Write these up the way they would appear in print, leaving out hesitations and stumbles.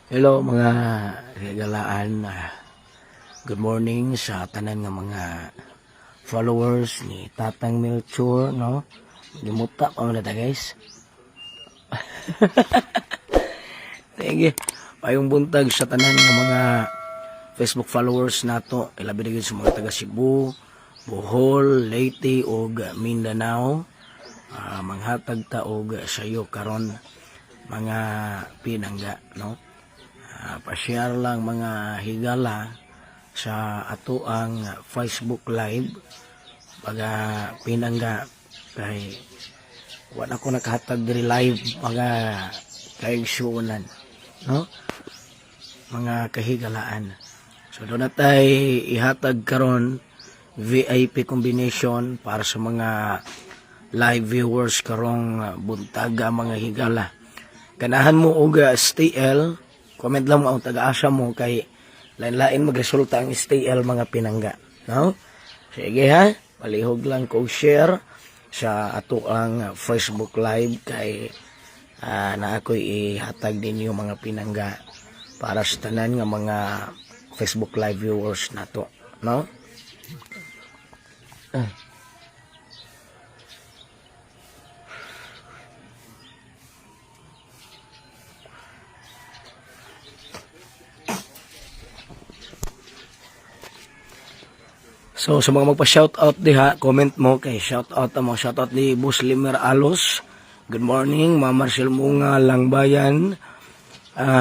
Hello, mga higalaan. Good morning sa tanan nga mga followers ni Tatang Melchor, no? Gimuta pa man ta, guys. Sige. Maayong buntag sa tanan nga mga Facebook followers nato, ilabi na gyud sa mga taga Cebu, Bohol, Leyte ug Mindanao. Manghatag ta og sayo karon, mga pinangga, no? Pa-share lang, mga higala, sa ato ang Facebook Live, mga pinangga, kay wala ko nakahatag diri live, mga kaigsuonan, no, mga kahigalaan. So duna tay ihatag karon VIP combination para sa mga live viewers karong buntaga, mga higala. Ganahan mo og STL, comment lang mo ang taga-asa mo kay lain-lain magresulta ang STL, mga pinangga, no? Sige ha, palihog lang ko share sa ato ang Facebook Live kay na ako'y ihatag ninyo, mga pinangga, para sa tanan nga mga Facebook Live viewers nato, no? So sa mga magpa-shoutout diha, comment mo kay shoutout mo. Shoutout ni Boss Limer Alos. Good morning, Ma'am Marcel Munga Langbayan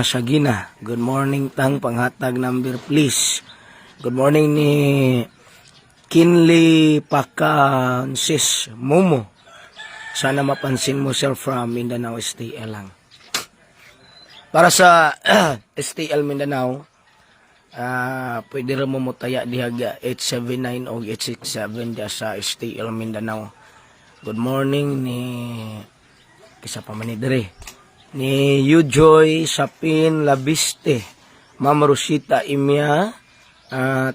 Sagina. Good morning, tang panghatag number, please. Good morning ni Kinley Pakansis Momo. Sana mapansin mo, sir, from Mindanao STL lang. Para sa STL Mindanao, pwede ra mo mutaya diha ga 879 o 867 diha sa STL Mindanao. Good morning ni kisa pa man ni dire. Ni Ujoy Sapin Labiste, Ma'am Rosita Imya,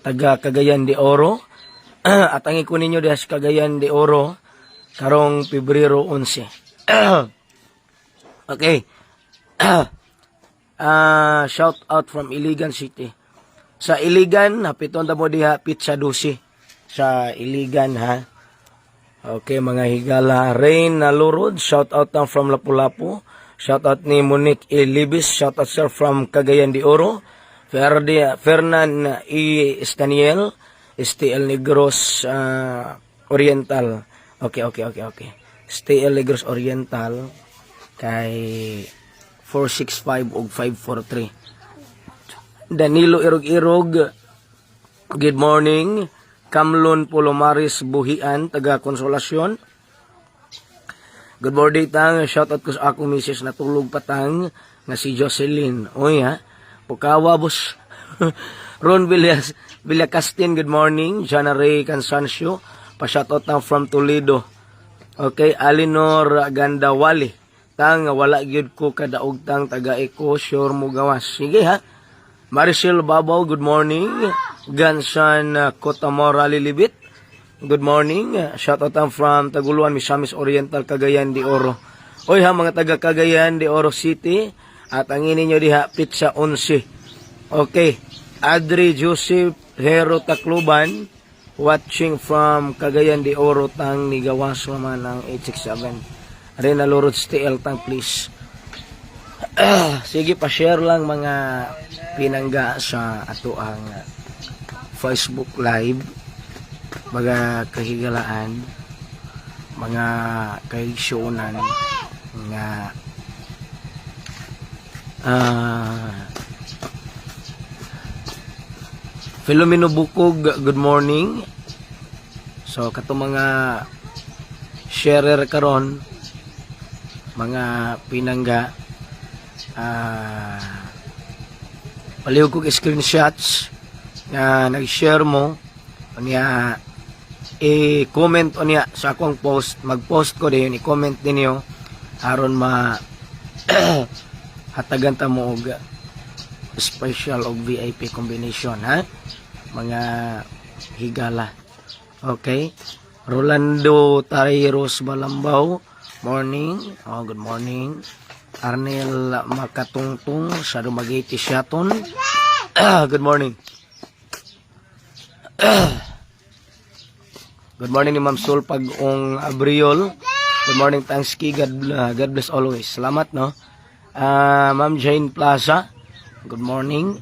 taga Cagayan de Oro. At ang iko ninyo diha sa Cagayan de Oro karong Pebrero 11. Okay. Shout out from Iligan City. Sa Iligan, hapiton ta mo diha Pizza 12. Sa Iligan ha. Okay, mga higala. Rain Nalurod, shout out na from Lapu-Lapu. Shout out ni Monique Elibis, shout out, sir, from Cagayan de Oro. Ferdi, Fernan E. Staniel, STL Negros Oriental. Okay. STL Negros Oriental kay 465 ug 543. Danilo Irog-Irog, good morning. Kamlon Polomaris Buhian, taga Konsolasyon. Good morning, tang. Shout out ko sa akong misis, natulog pa tang, nga si Jocelyn. Uy ha. Pukawa, boss. Ron Villas, Villacastin, good morning. Jana Ray Cansancio, pa-shout out na from Toledo. Okay, Alinor Gandawali. Tang, wala gyud ko kadaog tang, taga Eco, sure mo gawas. Sige ha. Maricel Babaw, good morning. Gansan Cotamora Lilibit. Good morning. Shout out ang from Taguluan, Misamis Oriental, Cagayan de Oro. Oy ha, mga taga Cagayan de Oro City. At ang ninyo diha, Pizza 11. Okay. Adri Joseph Hero Tacloban, watching from Cagayan de Oro, tang nigawas man ang 867. Rena Lourdes TL, tang, please. Sige, pa-share lang, mga pinangga, sa ato ang Facebook Live, mga kahigalaan, mga kaigsuonan nga Filomeno Bukog, good morning. So kato mga sharer karon, mga pinangga, palihog kog screenshots nga nag-share mo unya i-comment unya sa akong post. Mag-post ko din, i-comment ninyo aron ma hatagan ta mo og special og VIP combination ha, mga higala. Okay, Rolando Tariros Balambaw, morning. Oh, good morning. Arnel Makatungtung sa Dumaguete, Siaton. Good morning. Good morning ni Ma'am Sol Pag-ong Abriol. Good morning, Tangski. God bless always. Salamat, no? Ma'am Jane Plaza. Good morning.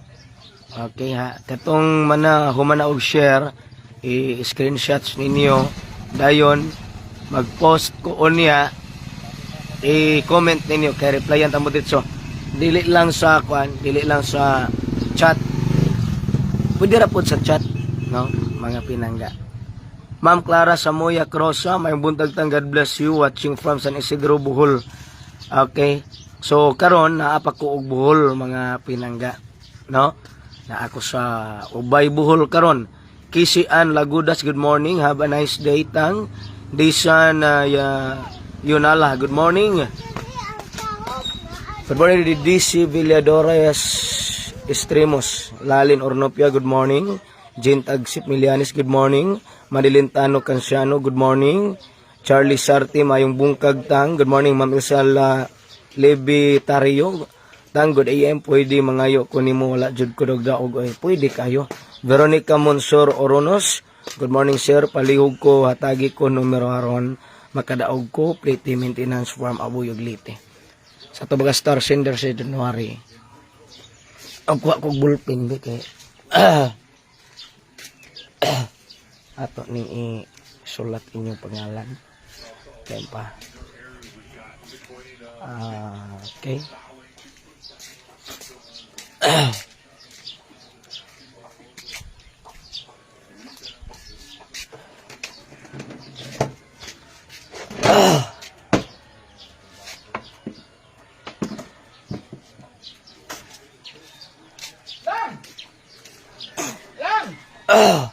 Okay ha. Katong mana humana og share, i-screenshots ninyo. Dayon mag-post ko unya, i-comment ninyo kay replyan ta mo dito. Dili lang sa kwan, dili lang sa chat. Pwede ra pod sa chat, no? Mga pinangga. Ma'am Clara Samoya Crosa, maayong buntag tang, God bless you, watching from San Isidro, Bohol. Okay. So karon naa pa ko og Bohol, mga pinangga, no? Naa ko sa Ubay, Bohol karon. Kisian Lagudas, good morning. Have a nice day, tang. Disan Yunala, good morning. Good morning, DC Villadores Estremos, Lalin Ornopia, good morning. Jane Tagsip Milianis, good morning. Madeline Tano Cansiano, good morning. Charlie Sarti, maayong buntag tang. Good morning, Ma'am Isala Levi Tario. Tang, good AM, pwede mangayo ko nimo, wala jud ko daog. Oy, pwede kayo. Veronica Monsor Oronos, good morning, sir. Palihog ko, hatagi ko numero aron makadaog ko, Plate Maintenance Farm, Abuyog, Leyte. Sa ato baga star sender sa January. Ang kuha kog ballpen be kay ato ni isulat inyong pangalan. Kaya pa. Ah, okay. Lang! Lang!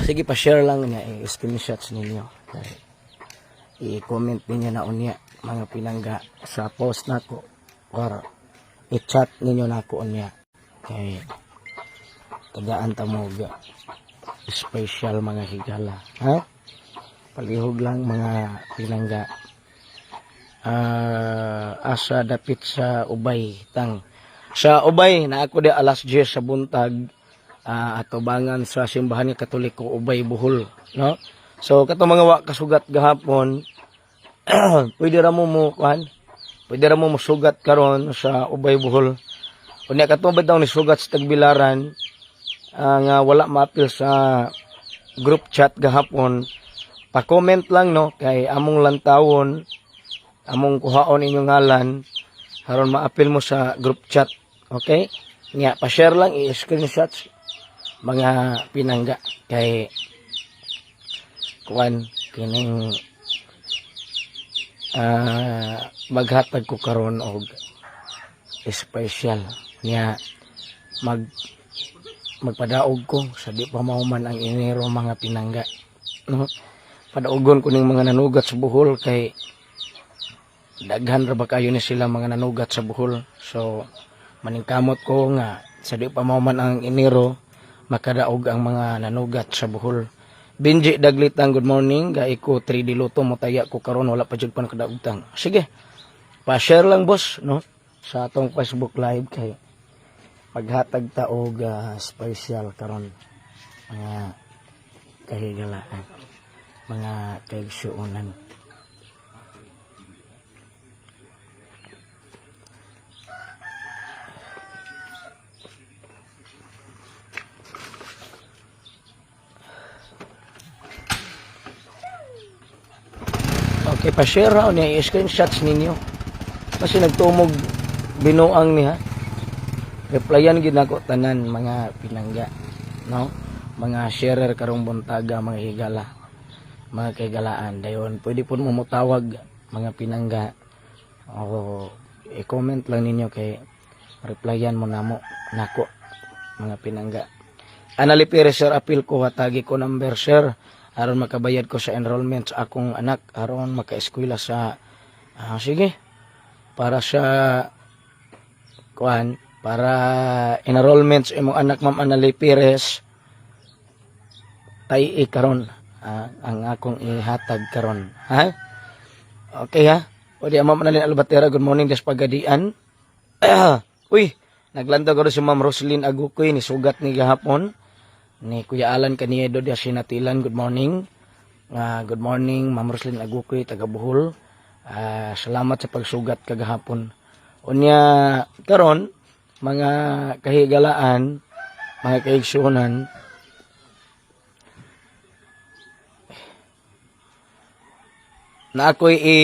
Sige, pa-share lang niya, i-screenshots ninyo. Okay. I-comment ninyo na unya, mga pinangga, sa post nako or i-chat ninyo nako unya kay tagaan ta mo og special, mga higala, ha. Palihog lang, mga pinangga. Asa dapit sa Ubay, tang? Sa Ubay na ako di alas 10 sa buntag, atubangan sa simbahan ni Katoliko, Ubay, Bohol, no? So kato mga wa kasugat gahapon, pwede ra mo mo kuan, pwede ra mo mosugat karon sa Ubay, Bohol. Unya kato ba daw ni sugat sa Tagbilaran, nga wala maapil sa group chat gahapon, pa-comment lang, no, kay among lantawon, among kuhaon inyong ngalan aron maapil mo sa group chat. Okay nya, pa-share lang, i-screenshots, mga pinangga, kay kuan kining maghatag ko karon og special niya, magpadaog ko sa di pa mahuman ang Enero, mga pinangga, no? Padaugon ko ning mga nanugat sa Bohol kay daghan ra ba kayo ni sila mga nanugat sa Bohol. So maningkamot ko nga sa di pa mahuman ang Enero, makadaog ang mga nanugat sa Bohol. Benji Daglitang, good morning. Gai ko 3D Lotto, mutaya ko karon, wala pa jud pa nakadaog, tang. Sige. Pa-share lang, boss, no, sa atong Facebook Live kay paghatag ta og special karon, mga kahigalaan, mga kaigsuonan. Okay, pa-share ra niya, i-screenshots ninyo. Kasi nagtumog binuang niya. Replyan gid nako tanan, mga pinangga, no? Mga sharer karong buntaga, mga higala, mga kahigalaan. Dayon pwede po mo motawag, mga pinangga, o i-comment lang ninyo kay replyan mo namo nako, mga pinangga. Anali Perez, sir, apil ko, hatagi ko number, sir, aron makabayad ko sa enrollment sa akong anak aron makaeskwela sa sige, para sa kuan, para enrollment sa imong anak, Ma'am Anali Perez. Tai karon ang akong ihatag karon, ha? Okay ha. O di Ma'am Annalyn Albatera, good morning des Pagadian. Uy, naglantaw karon si Ma'am Roslyn Agukoy, ni sugat ni gahapon. Ni Kuya Alan Caniedo di Sinatilan, good morning. Good morning Ma'am Roslyn Agukoy, taga Bohol. Salamat sa pagsugat kagahapon. Unya karon mga kahigalaan, mga kaigsuonan, na ako'y i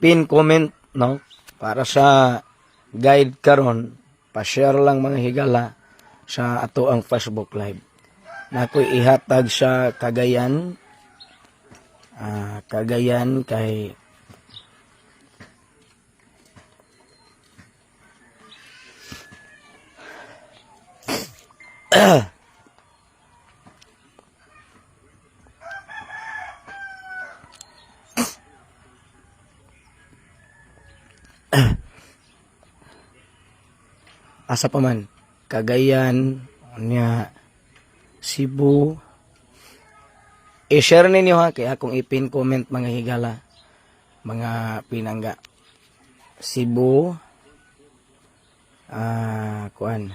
pin comment, no, para sa guide karon. Pa-share lang mga higala sa ato ang Facebook Live na ako'y ihatag sa Cagayan, Cagayan kay asa pa man, Cagayan, unya Cebu. I-share ninyo ha, kay akong ipin comment mga higala, mga pinangga. Cebu, kuan,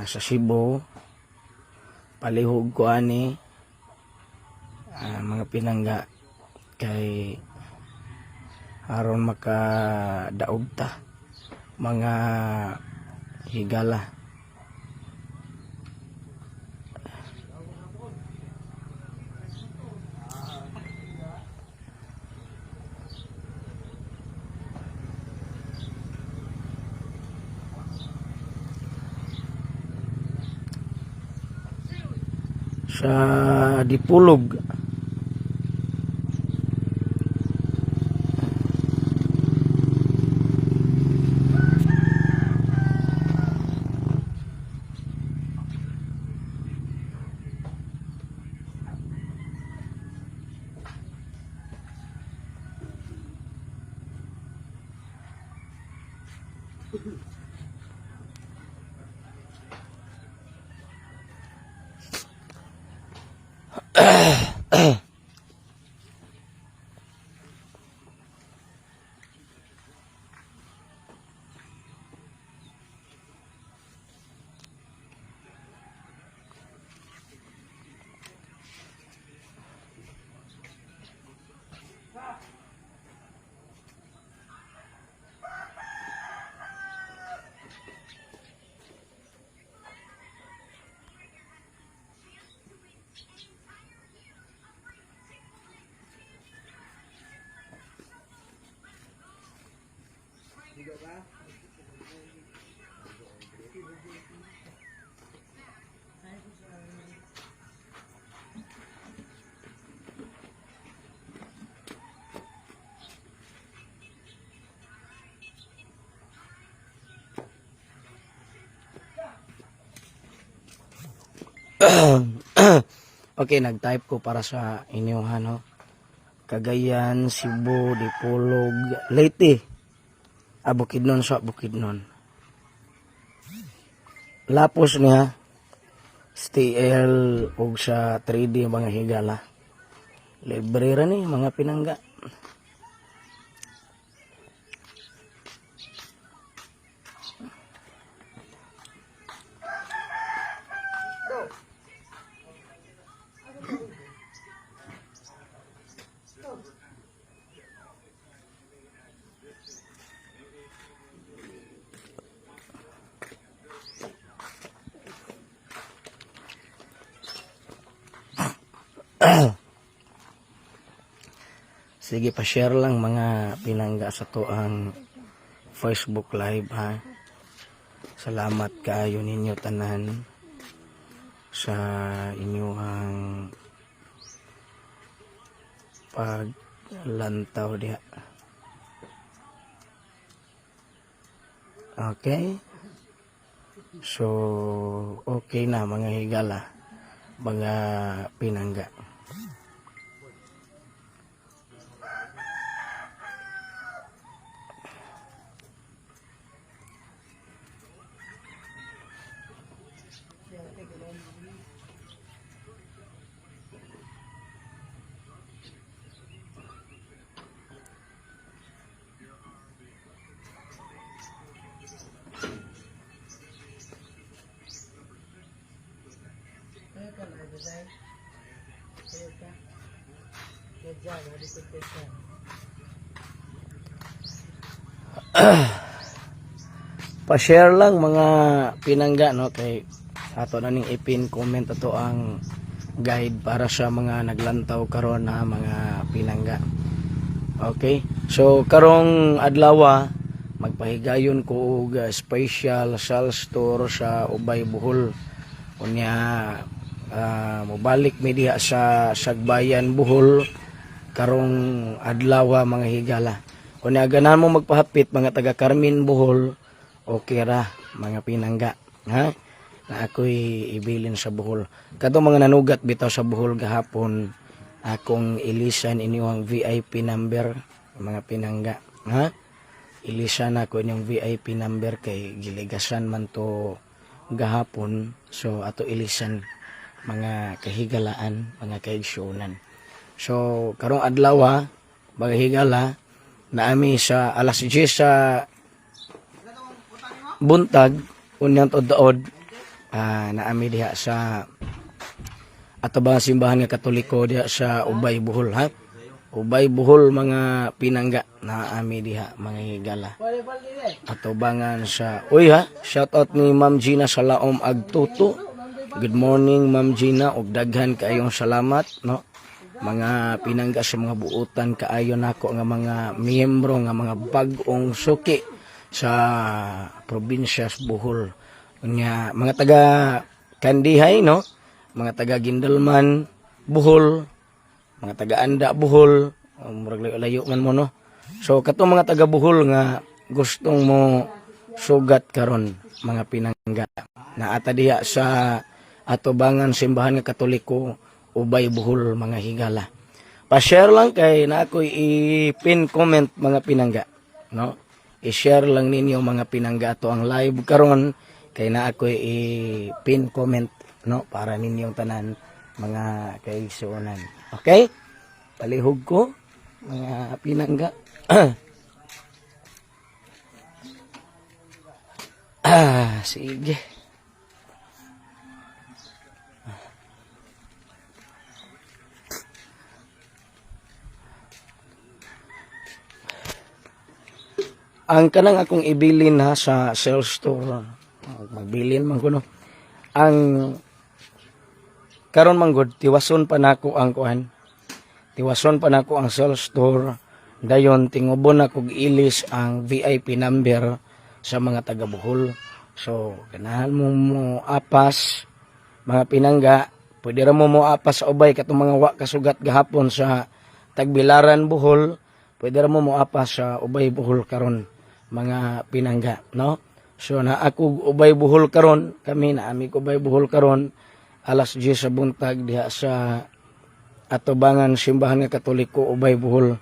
sa Cebu palihog ko ani, mga pinangga, kay aron makadaog ta mga higala. Sa Dipolog. Okay, nag-type ko para sa inyo ano. Cagayan, Cebu, Dipolog, Leyte. Bukidnon, sa Bukidnon. Lapos niya STL ug sa 3D mga higala. Libre ra ni mga pinangga. Sige, pa-share lang mga pinangga sa tuang Facebook Live ha. Salamat kaayo ninyo tanan sa inyong paglantaw diha. Okay? So, okay na mga higala, mga pinangga. ka na, Jose? Sayod ka? Kaya dyan, ka. Pa-share lang, mga pinangga, no, kay ato na ning ipin comment ato ang guide para sa mga naglantaw karon na mga pinangga. Okay? So karong adlaw, magpahigayon ko og special sales tour sa Ubay, Bohol. Unya mobalik mi diha sa Sagbayan, Bohol karong adlaw, mga higala. Unya ganahan mo magpahapit, mga taga Carmen, Bohol, okay ra, mga pinangga, ha? Na ako'y ibilin sa Bohol. Katong mga nanugat bitaw sa Bohol gahapon, akong ilisan inyong VIP number, mga pinangga, ha? Ilisan ako inyong VIP number kay giligasan man to gahapon, so ato ilisan, mga kahigalaan, mga kaigsuonan. So karong adlaw, mga higala, naami sa alas 10 sa buntag, unyang tuod naami diha sa atubang simbahan nga Katoliko diha sa Ubay, Bohol, ha. Ubay, Bohol, mga pinangga, naami diha, mga higala. Atubangan sa, uy ha, shout out ni Ma'am Gina Salaom Agtuto. Good morning, Ma'am Gina, ug daghan kaayong salamat, no, mga pinangga, sa mga buutan kaayo nako nga mga miyembro nga mga bag-ong suki sa probinsya sa Bohol. Unya mga taga Kandihay, no, mga taga Guindulman, Bohol, mga taga Anda, Bohol, oh, murag layo-layo man mo, no. So katong mga taga Bohol nga gustong mo sugat karon, mga pinangga, naata diha sa atubangan simbahan nga Katoliko, Ubay, Bohol, mga higala. Pa-share lang kay na ako'y i-pin comment, mga pinangga, no. I-share lang ninyo, mga pinangga, ato ang live karon kay na ako'y i-pin comment, no, para ninyong tanan, mga kaigsuonan. Okay? Palihog ko, mga pinangga. Ah, sige. Ang kanang akong ibilin ha sa sales store, magbilin man ko, no. Ang karon man gud, tiwason pa nako ang kuan. Tiwason pa nako ang sales store. Dayon tingubon na kog ilis ang VIP number sa mga taga Bohol. So ganahan mo mo apas, mga pinangga, pwede ra mo mo apas sa Ubay. Katong mga wa kasugat gahapon sa Tagbilaran, Bohol, pwede ra mo mo apas sa Ubay, Bohol karon, mga pinangga, no. So na ako Ubay, Bohol karon, kami na ami ko Ubay, Bohol karon alas 10 sa buntag diha sa atubangan simbahan nga Katoliko, Ubay, Bohol,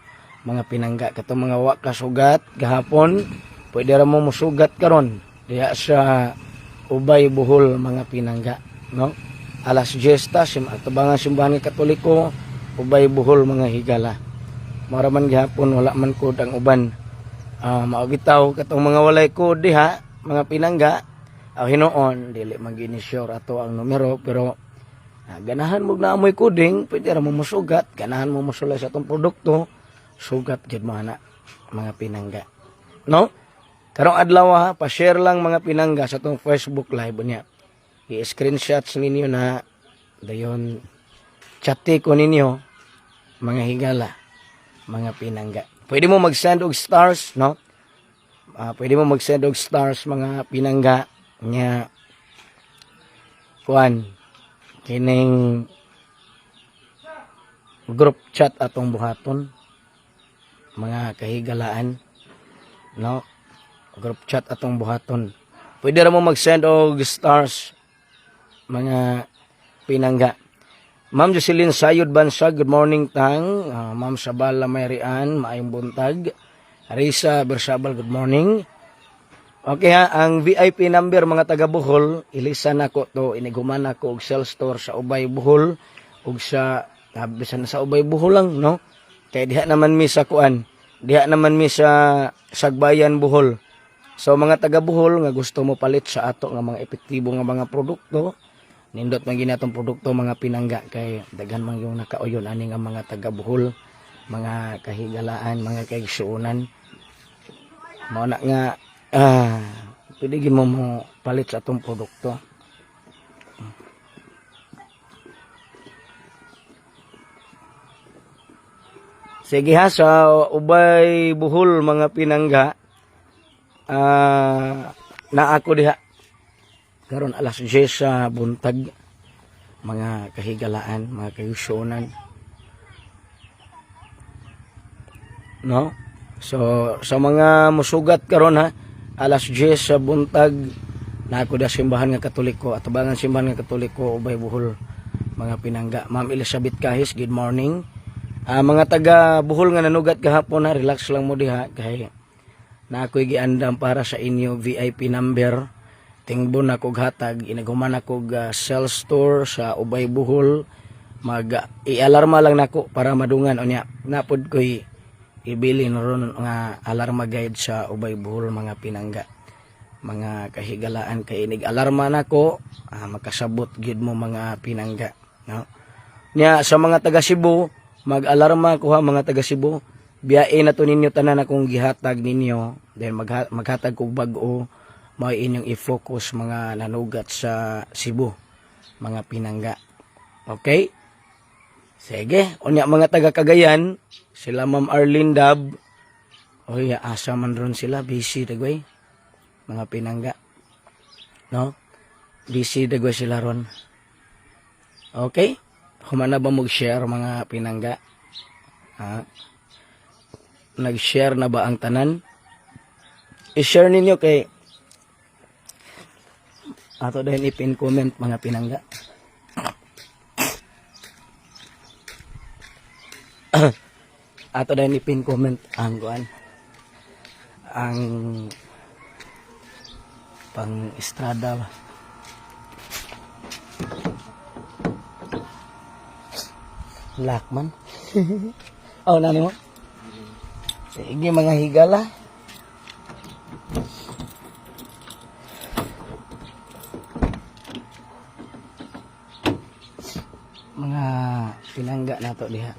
mga pinangga. Katong mga wa kasugat gahapon, pwede ra mo musugat karon diha sa Ubay, Bohol, mga pinangga, no. Alas 10 ta sim atubangan simbahan nga Katoliko, Ubay, Bohol, mga higala. Mara man gihapon wala man code ang uban. Mao bitaw katong mga walay code diha, mga pinangga, aw hinuon dili man gini sure ato ang numero, pero ganahan mo na amoy coding, pwede ra mo musugat. Ganahan mo musulay sa atong produkto, sugat gid mo ana, mga pinangga, no. Karong adlaw ha, pa-share lang, mga pinangga, sa atong Facebook Live niya. I-screenshots ninyo na, dayon chati ko ninyo, mga higala, mga pinangga. Pwede mo mag-send og stars, no? Pwede mo mag-send og stars, mga pinangga, nya kuan kining group chat atong buhaton, mga kahigalaan, no. Group chat atong buhaton. Pwede ra mo mag-send og stars, mga pinangga. Ma'am Jocelyn Sayod Bansa, good morning tang. Ma'am Sabala Mayrian, maayong buntag. Risa Bersabal, good morning. Okay ha, ang VIP number, mga taga Bohol, ilisan nako to inighuman nako og sales store sa Ubay, Bohol ug sa bisan sa Ubay, Bohol lang, no. Kay diha naman mi sa kuan, diha naman mi sa Sagbayan, Bohol. So mga taga Bohol nga gusto mo palit sa ato nga mga epektibo nga mga produkto, Nindot man ginatong produkto, mga pinangga, kay daghan man yung nakauyon ani nga mga taga Bohol, mga kahigalaan, mga kaigsuonan. Mao na nga pwede gid mo mo palit sa atong produkto. Sige ha, sa Ubay Bohol, mga pinangga, na ako diha karon alas 10 sa buntag, mga kahigalaan, mga kaigsuonan, no? So sa mga musugat karon ha, alas 10 sa buntag na ako da Simbahan nga Katoliko, atubangan Simbahan nga Katoliko, Ubay Bohol, mga pinangga. Ma'am Elizabeth Kahis, good morning. Mga taga Bohol nga nanugat gahapon ha, relax lang mo diha kay na ako'y giandam para sa inyo VIP number. Tingbon ako hatag inaghuman ako sales store sa Ubay Bohol. Mag i-alarma lang nako para madungan unya napod ko'y ibilin ron nga alarma guide sa Ubay Bohol, mga pinangga, mga kahigalaan, kay inig alarma nako, makasabot gyud mo, mga pinangga, no? Nya sa mga taga Cebu, mag-alarma ko ha, mga taga Cebu. Biyae na to ninyo tanan akong gihatag ninyo, then maghatag kog bag-o. Mao inyong i-focus, mga nanugat sa Cebu, mga pinangga. Okay? Sige, unya mga taga Cagayan, sila Ma'am Arlene Dab. Oy, asa man ron sila, busy dagway. Mga pinangga. No? Busy dagway sila ron. Okay? Humana ba mag-share, mga pinangga? Ha? Nag-share na ba ang tanan? I-share ninyo kay ato dahil ipin comment, mga pinangga. Ato dahil ipin comment ang kuan, ang pang estrada ba. Lakman. Oh, nani mo? Sige, mga higala. Mga pinangga nato diha.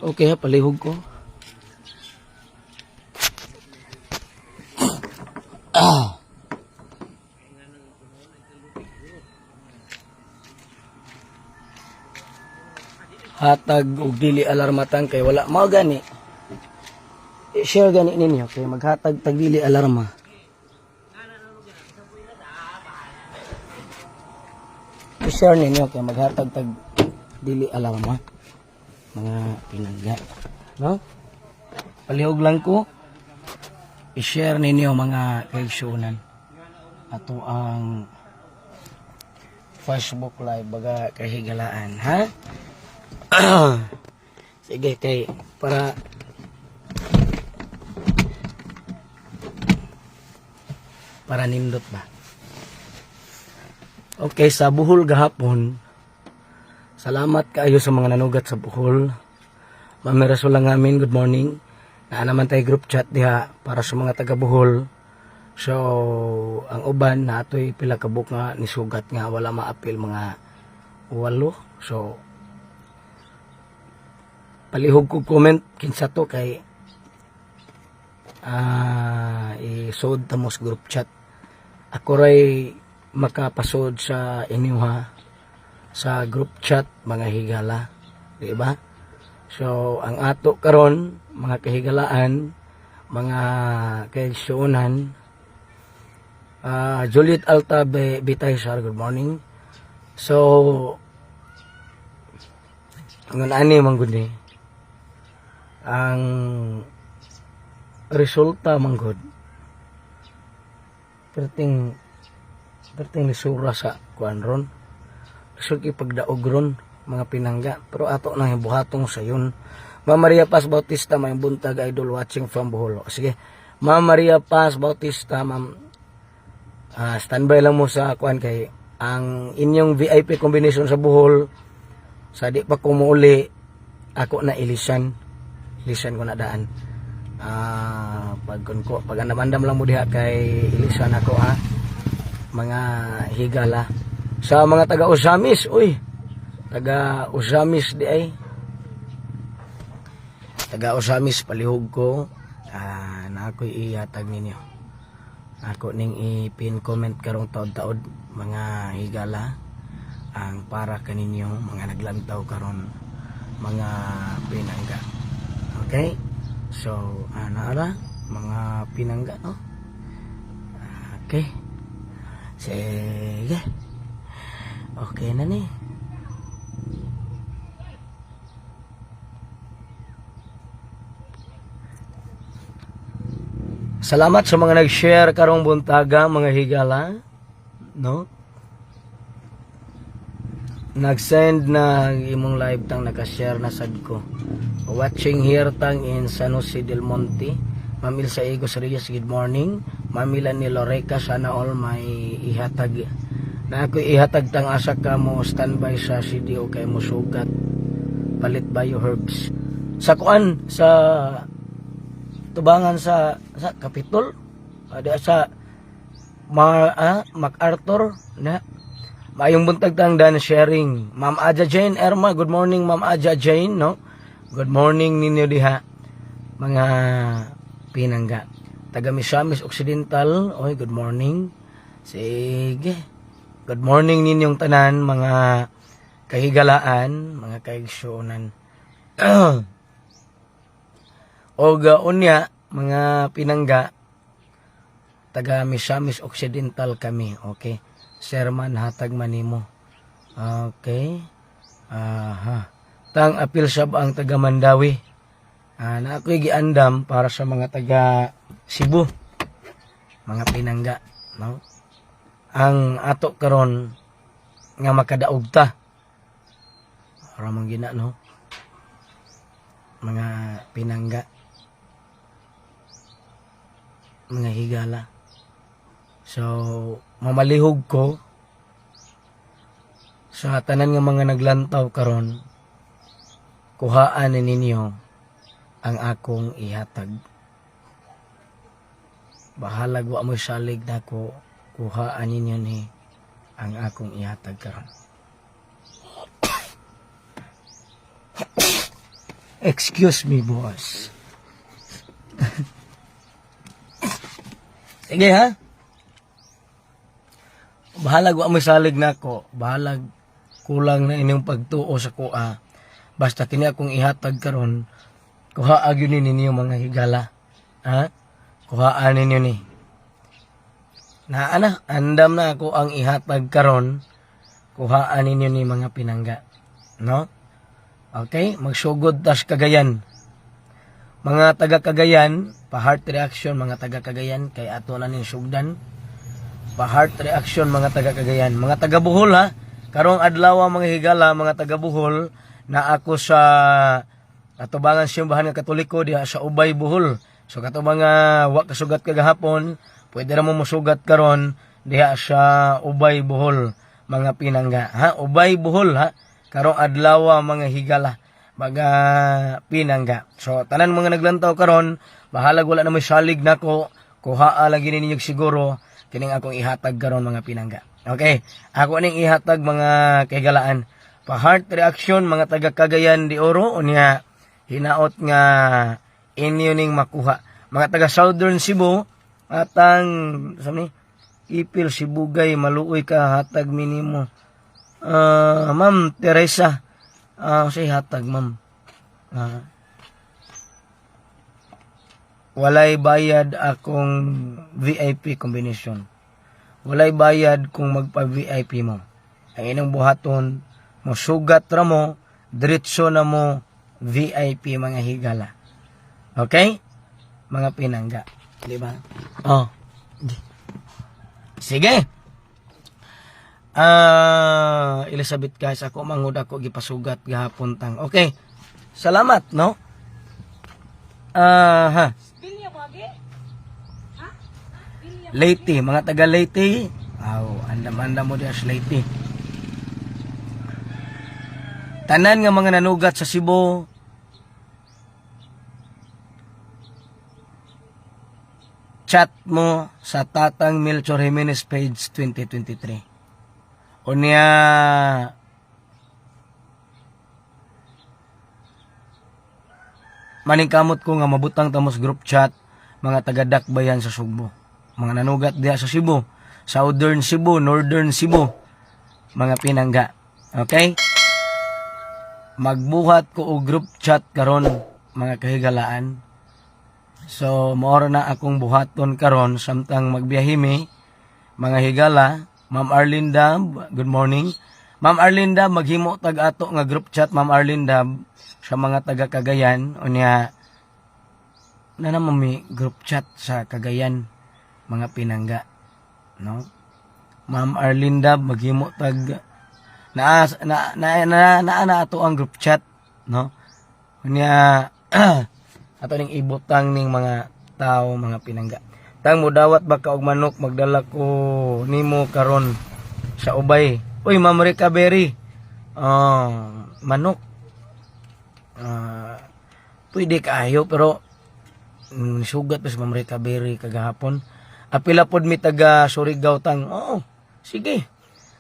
Okay ha, palihog ko. Hatag og dili alarmatan kay wala mao gani. I-share gani ninyo kay maghatag tag dili alarma. I-share ninyo kay maghatag tag dili alarma, mga pinangga. No? Palihog lang ko. I-share ninyo, mga kaigsunan. Ato ang Facebook Live, baga kahigalaan, ha? Sige, kay para nindot ba? Okay, sa Bohol gahapon, salamat kaayo sa mga nanugat sa Bohol. Ma'am Mirasol lang amin, good morning. Naa naman tayo group chat diha para sa mga taga Bohol. So, ang uban na atoy pila ka buok nga nisugat nga wala maapil, mga walo. So, palihog ko comment kinsa to kay isod ta mo sa group chat. Ako ray makapasod sa inyo ha, sa group chat, mga higala, di ba? So ang ato karon, mga kahigalaan, mga kaigsuonan, Juliet Alta Bitay sir, good morning. So ang ani man gud ni ang resulta man gud, perting perting lisura sa kuan ron, lisod ipagdaog ron, mga pinangga, pero ato nang buhatong sayon. Ma'am Maria Paz Bautista, may buntag, idol, watching from Bohol. Sige, Ma'am Maria Paz Bautista, ma'am. Standby lang mo sa kuan kay ang inyong VIP combination sa Bohol, sa di pa ko muuli, ako na ilisan. Ilisan ko na daan. Pag kun ko, pag andam-andam lang mo diha kay ilisan ako ha. Mga higala. Sa mga taga Ozamiz, uy. Taga Ozamiz di ay. Taga Ozamiz, palihog ko. Na ako'y ihatag ninyo. Ako ning i-pin comment karong taod-taod, mga higala, ang para kaninyo mga naglantaw karon, mga pinangga. Okay? So, ana ra mga pinangga, no? Okay. Sige. Okay na ni. Salamat sa mga nag-share karong buntaga, mga higala, no? Nag-send na imong live, tang, naka-share na sad ko. Watching here, tang, in San Jose del Monte. Ma'am Ilsa Igos Reyes, good morning. Ma'am Milani Loreca, sana all may ihatag. Na ako ihatag, tang, asa ka mo standby sa CDO kay mo sugat. Palit bio herbs. Sa kuan sa tubangan sa Kapitol, ada sa MacArthur na. Maayong buntag, tang, dan sharing. Ma'am Aja Jane Erma, good morning, Ma'am Aja Jane, no? Good morning ninyo diha, mga pinangga. Taga Misamis Occidental, oy, good morning. Sige. Good morning ninyong tanan, mga kahigalaan, mga kaigsuonan. Og unya, mga pinangga, taga Misamis Occidental kami, okay? Serman, hatag manimo. Okay. Aha. Tang, apil sab ang taga Mandaue. Na ako'y giandam para sa mga taga Cebu. Mga pinangga, no? Ang ato karon nga makadaog ta. Ramang gina, no? Mga pinangga. Mga higala. So, mamalihog ko sa tanan nga mga naglantaw karon, kuhaan ni ninyo ang akong ihatag. Bahalag wa mo salig nako, kuhaan ninyo ni ang akong ihatag karon. Excuse me, boss. Sige ha. Bahalag wa mo salig nako, bahalag kulang na inyong pagtuo sa kuha. Basta kini akong ihatag karon, kuhaa gyud ni ninyo, mga higala. Ha? Kuhaan ninyo ni. Naa na, andam na ako ang ihatag karon. Kuhaan ninyo ni, mga pinangga. No? Okay, magsugod tas Cagayan. Mga taga Cagayan, pa heart reaction mga taga Cagayan kay ato na ning sugdan. Pa heart reaction mga taga Cagayan, mga taga Bohol ha. Karong adlaw, mga higala, mga taga Bohol, na ako sa atubangan simbahan nga Katoliko diha sa Ubay, Bohol. So kato mga wa kasugat kagahapon, pwede ra mo mosugat karon diha sa Ubay, Bohol, mga pinangga ha. Ubay, Bohol ha. Karong adlaw, mga higala, mga pinangga. So tanan mga naglantaw karon, bahalag wala na may salig nako, kuhaa lagi ninyo siguro kining akong ihatag karon, mga pinangga. Okay, ako ning ihatag, mga kahigalaan. Pa heart reaction mga taga Cagayan de Oro, unya hinaot nga inyo ning makuha. Mga taga Southern Cebu atang sa ni Ipil Sibugay, maluoy ka, hatag minimo. Ma'am Teresa, say hatag, ma'am. Walay bayad akong VIP combination. Walay bayad kung magpa-VIP mo. Ang inyong buhaton, mosugat ra mo, diretso na mo VIP, mga higala. Okay? Mga pinangga. Di ba? Oh. Sige. Elizabeth guys, ako mangud ako gipasugat gahapon, tang. Okay. Salamat, no? Ha. Leyte, mga taga Leyte. Aw, andam-andam mo diha sa Leyte. Tanan nga mga nanugat sa Cebu, chat mo sa Tatang Melchor Jimenez page 2023. Unya maningkamot ko nga mabutang tamos group chat mga taga-Dakbayan sa Sugbo. Mga nanugat diha sa Cebu, Southern Cebu, Northern Cebu, mga pinangga. Okay? Magbuhat ko og group chat karon, mga kahigalaan. So, mao na akong buhaton karon samtang magbiyahe mi, mga higala. Ma'am Arlinda, good morning. Ma'am Arlinda, maghimo tag ato nga group chat, Ma'am Arlinda, sa mga taga Cagayan. Unya na naman may group chat sa Cagayan, mga pinangga, no? Ma'am Arlinda, maghimo tag na na na na, na, na ato ang group chat, no? Unya ato ning ibutang ning mga tao, mga pinangga. Tang mudawat ba ka og manok, magdala ko nimo karon sa Ubay. Uy, Ma'am Rica Berry. Oh, manok. Ah, pwede kaayo pero sugat pa si Ma'am Rica Berry kagahapon. Apila pod mi taga Surigao, Tang. Oo, sige.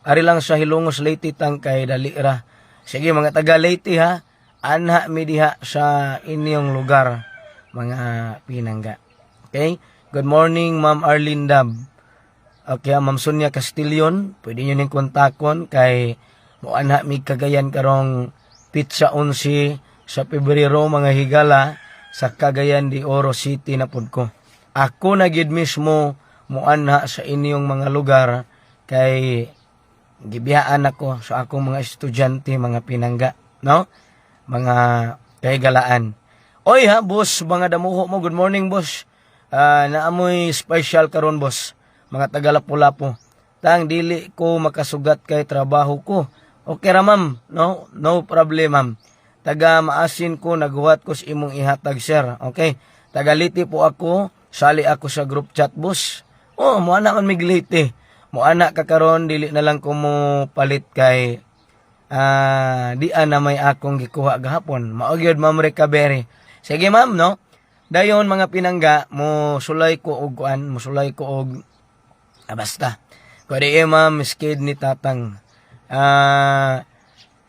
Ari lang sa Hilongos, Leyte, Tang, kay dali ra. Sige, mga taga Leyte ha. Anha mi diha sa inyong lugar, mga pinangga. Okay? Good morning, Ma'am Arlene Dab. Okay, Ma'am Sonia Castillon, pwede nyo ning kontakon kay muanha mi Cagayan karong petsa 11 sa Pebrero, mga higala, sa Cagayan de Oro City na pud ko. Ako na gid mismo muanha sa inyong mga lugar kay gibiyaan ako sa akong mga estudyante, mga pinangga, no? Mga kahigalaan. Oy ha, boss, mga damuho mo. Good morning, boss. Ah, naamoy special karon, boss. Mga taga Lapu-Lapu. Tang, dili ko makasugat kay trabaho ko. Okay ra, ma'am, no? No problem, ma'am. Taga Maasin ko, naguhat ko sa imong ihatag, sir. Okay. Taga Leyte po ako, sali ako sa group chat, boss. Oh, mo ana man mig Leyte. Mo ana ka karon, dili na lang ko mo palit kay di na may akong gikuha gahapon. Mao gyud, Ma'am Recovery. Sige, ma'am, no? Dayon, mga pinangga, mo sulay ko og kuan, mo sulay ko og basta. Kundi eh, ma'am, skid ni Tatang.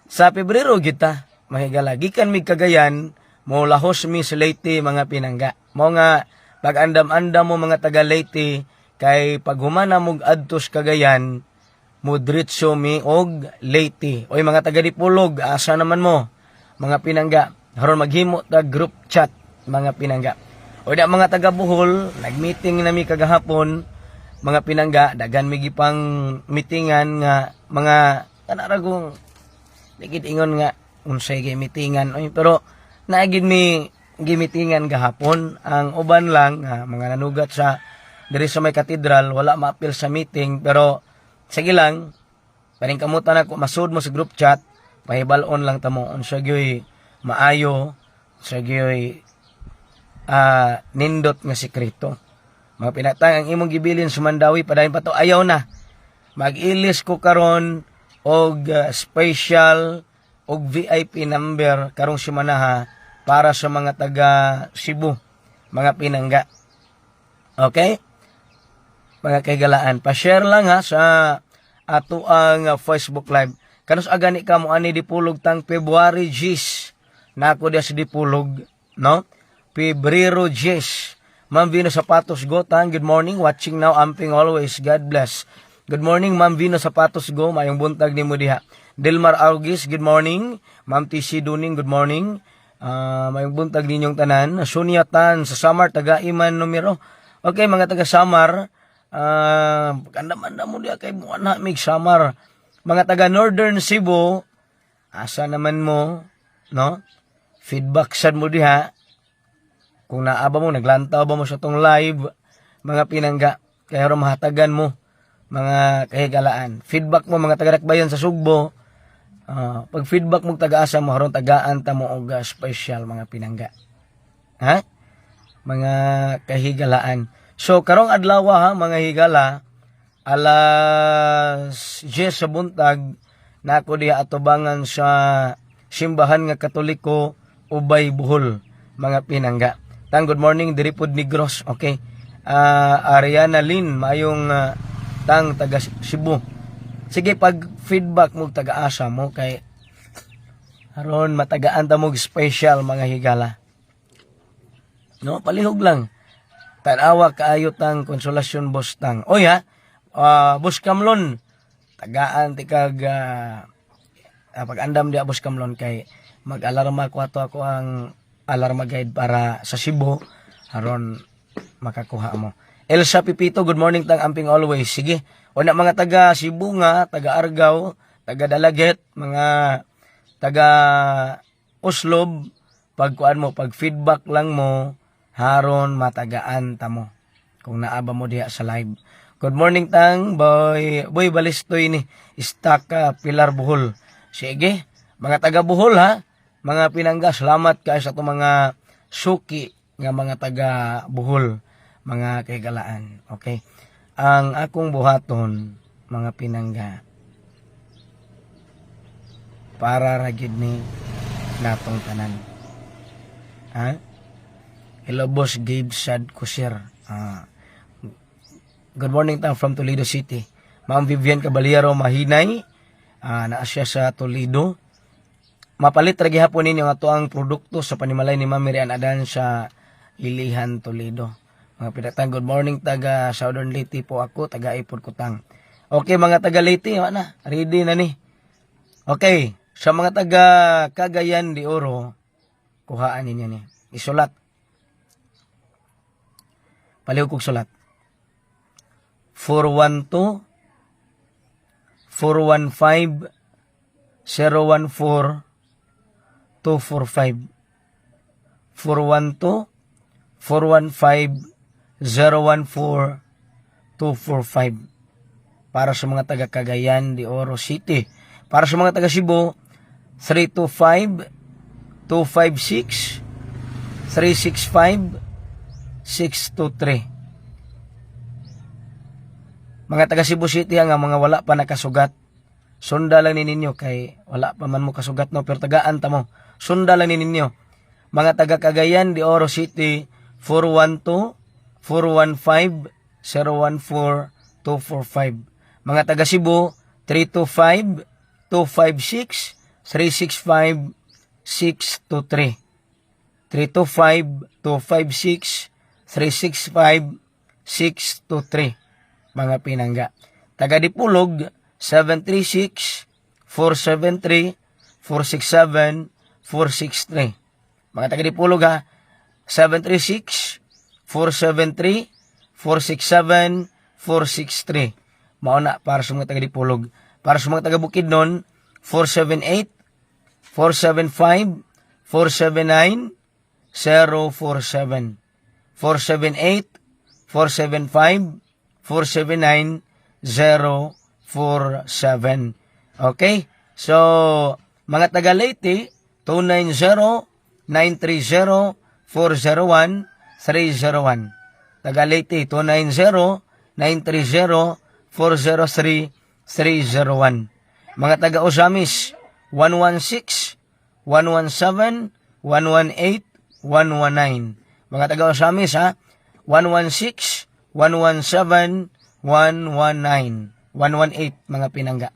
Sa Pebrero kita, mahigala. Gikan mig Cagayan, mo lahos mi sa Leyte, mga pinangga. Mo nga pag andam-andam mo, mga taga Leyte, kay pag humana mog adtos Cagayan, mo diretso mi og Leyte. Oy, mga taga Dipolog, asa naman mo? Mga pinangga, haron maghimo ta group chat, mga pinangga. O da mga taga Bohol, nagmeeting na mi kagahapon, mga pinangga, daghan mi gipang meetingan nga mga kanara kong di gid ingon nga unsay gi meetingan oy, pero naagid mi gimitingan gahapon. Ang uban lang nga mga nanugat sa diri sa may katedral wala maapil sa meeting, pero sige lang, paningkamutan ako masud mo sa group chat, pahibal-on lang tamo unsa gyoy maayo sa gyoy nindot nga sekreto. Mga pinatang, ang imong gibilin sa Mandawi, padayon pa to, ayaw na. Mag-ilis ko karon og special og VIP number karong semanaha para sa mga taga Cebu, mga pinangga. Okay? Mga kahigalaan, pa-share lang ha sa ato ang Facebook Live. Kanus agani ka mo ani Dipolog, Tang? February 10 na ako diya sa Dipolog, no? Pebrero 10. Ma'am Vino Sapatos Go, Tang, good morning. Watching now, amping always. God bless. Good morning, Ma'am Vino Sapatos Go. Mayong buntag nimo diha. Delmar Augis, good morning. Ma'am TC Duning, good morning. Mayong buntag ninyong tanan. Sonia Tan, sa Samar, taga Iman numero. Okay, mga taga Samar, kanda mo diha kay mo na mig Samar. Mga taga Northern Cebu, asa naman mo, no? Feedback sad mo diha. Kung naa ba mo, naglantaw ba mo sa tong live, mga pinangga, kaya ro mahatagan mo, mga kahigalaan. Feedback mo, mga taga-Dakbayan sa Sugbo, pag feedback mo taga-asa mo, haron tagaan ta mo og special, mga pinangga. Ha? Mga kahigalaan. So karong adlaw ha, mga higala, alas 10 sa buntag na ako diha atubangan sa simbahan nga Katoliko, Ubay, Bohol, mga pinangga. Tang, good morning diri pod Negros. Okay. Ariana Lynn, maayong tang, taga Cebu. Sige, pag feedback mo, taga-asa mo, kay aron matagaan ta mo special, mga higala. No, palihog lang. Tanawa kaayo tang Konsolasyon, boss tang. Oy ha, Boss Kamlon, tagaan ti kag pag-andam di, Boss Kamlon, kay mag-alarma ko ato ako ang alarma guide para sa Cebu aron makakuha mo. Elsa Pipito, good morning tang, amping always. Sige. Una mga taga Cebu nga, taga Argao, taga Dalaget, mga taga Oslob, pagkuan mo, pag feedback lang mo, haron matagaan ta mo kung naaba mo diha sa live. Good morning tang, boy, boy Balistoy ni, Istaka, Pilar, Bohol. Sige, mga taga Bohol ha, mga pinangga, salamat kay sa itong mga suki nga mga taga Bohol, mga kaigalaan. Okay. Ang akong buhaton, mga pinangga, para ra gyud ni natong tanan. Ha? Hello, Boss Gabe Sad Kusir. Good morning tang from Toledo City. Ma'am Vivian Caballero Mahinay. Naa siya sa Toledo. Mapalit ra gihapon ninyo ang ato ang produkto sa panimalay ni Ma'am Mirian Adan sa Ilihan, Toledo. Mga pinatang, good morning, taga Southern Leyte po ako, taga Ipod Kutang. Okay, mga taga Leyte, wa na, ready na ni. Okay, sa mga taga Cagayan de Oro, kuhaan ninyo ni. Isulat. Palihog kog sulat. 412 415 014 245. 412 415 014 245 para sa mga taga Cagayan de Oro City. Para sa mga taga Cebu, 325 256 365 623. Mga taga Cebu City nga mga wala pa nakasugat, sunda lang ni ninyo kay wala pa man mo kasugat, no, pero tagaan ta mo. Sunda lang ni ninyo. Mga taga Cagayan de Oro City, 412 415 014 245. Mga taga Cebu, 325 256 365 623. 325 256 365 623, mga pinangga. Taga Dipolog, 736 473 467 463. Mga taga Dipolog ha, 736 473 467 463. Mao na para sa mga taga Dipolog. Para sa mga taga Bukidnon, 478 475 479 047. 478 475 479 047. Okay? So, mga taga Leyte, 290 930 401 301. Taga Leyte, 290 930 403 301. Mga taga Ozamis, 116 117 118 119. Mga taga Ozamis ha, 116 117 119 118, mga pinangga.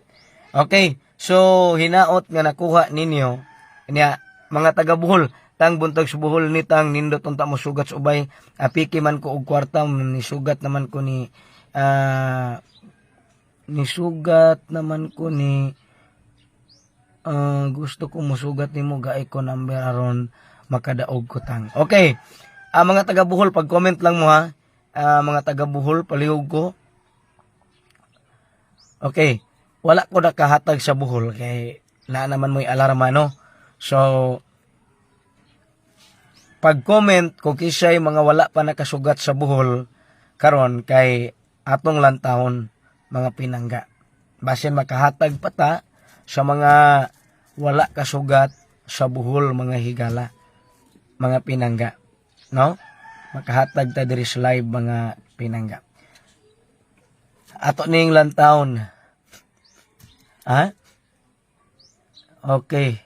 Okay, so hinaot nga nakuha ninyo niya. Mga taga Bohol, tang, buntag sa Bohol ni tang, nindot unta mo sugat sa ubay, apiki man ko og kwarta, ni sugat naman ko ni ni sugat naman ko ni gusto ko musugat nimo, gaay ko number aron makadaog ko tang. Okay. Mga taga Bohol, pag-comment lang mo ha. Mga taga Bohol, palihog ko. Okay. Wala ko nakahatag sa Bohol kay naa naman mo'y alarma, no. So pag-comment kung kisay mga wala pa nakasugat sa Bohol karon kay atong lantahon, mga pinangga. Basin makahatag pa ta sa mga wala kasugat sa Bohol, mga higala, mga pinangga, no? Makahatag ta diri sa live, mga Pinangga. Ato ning lantawon. Ha? Okay.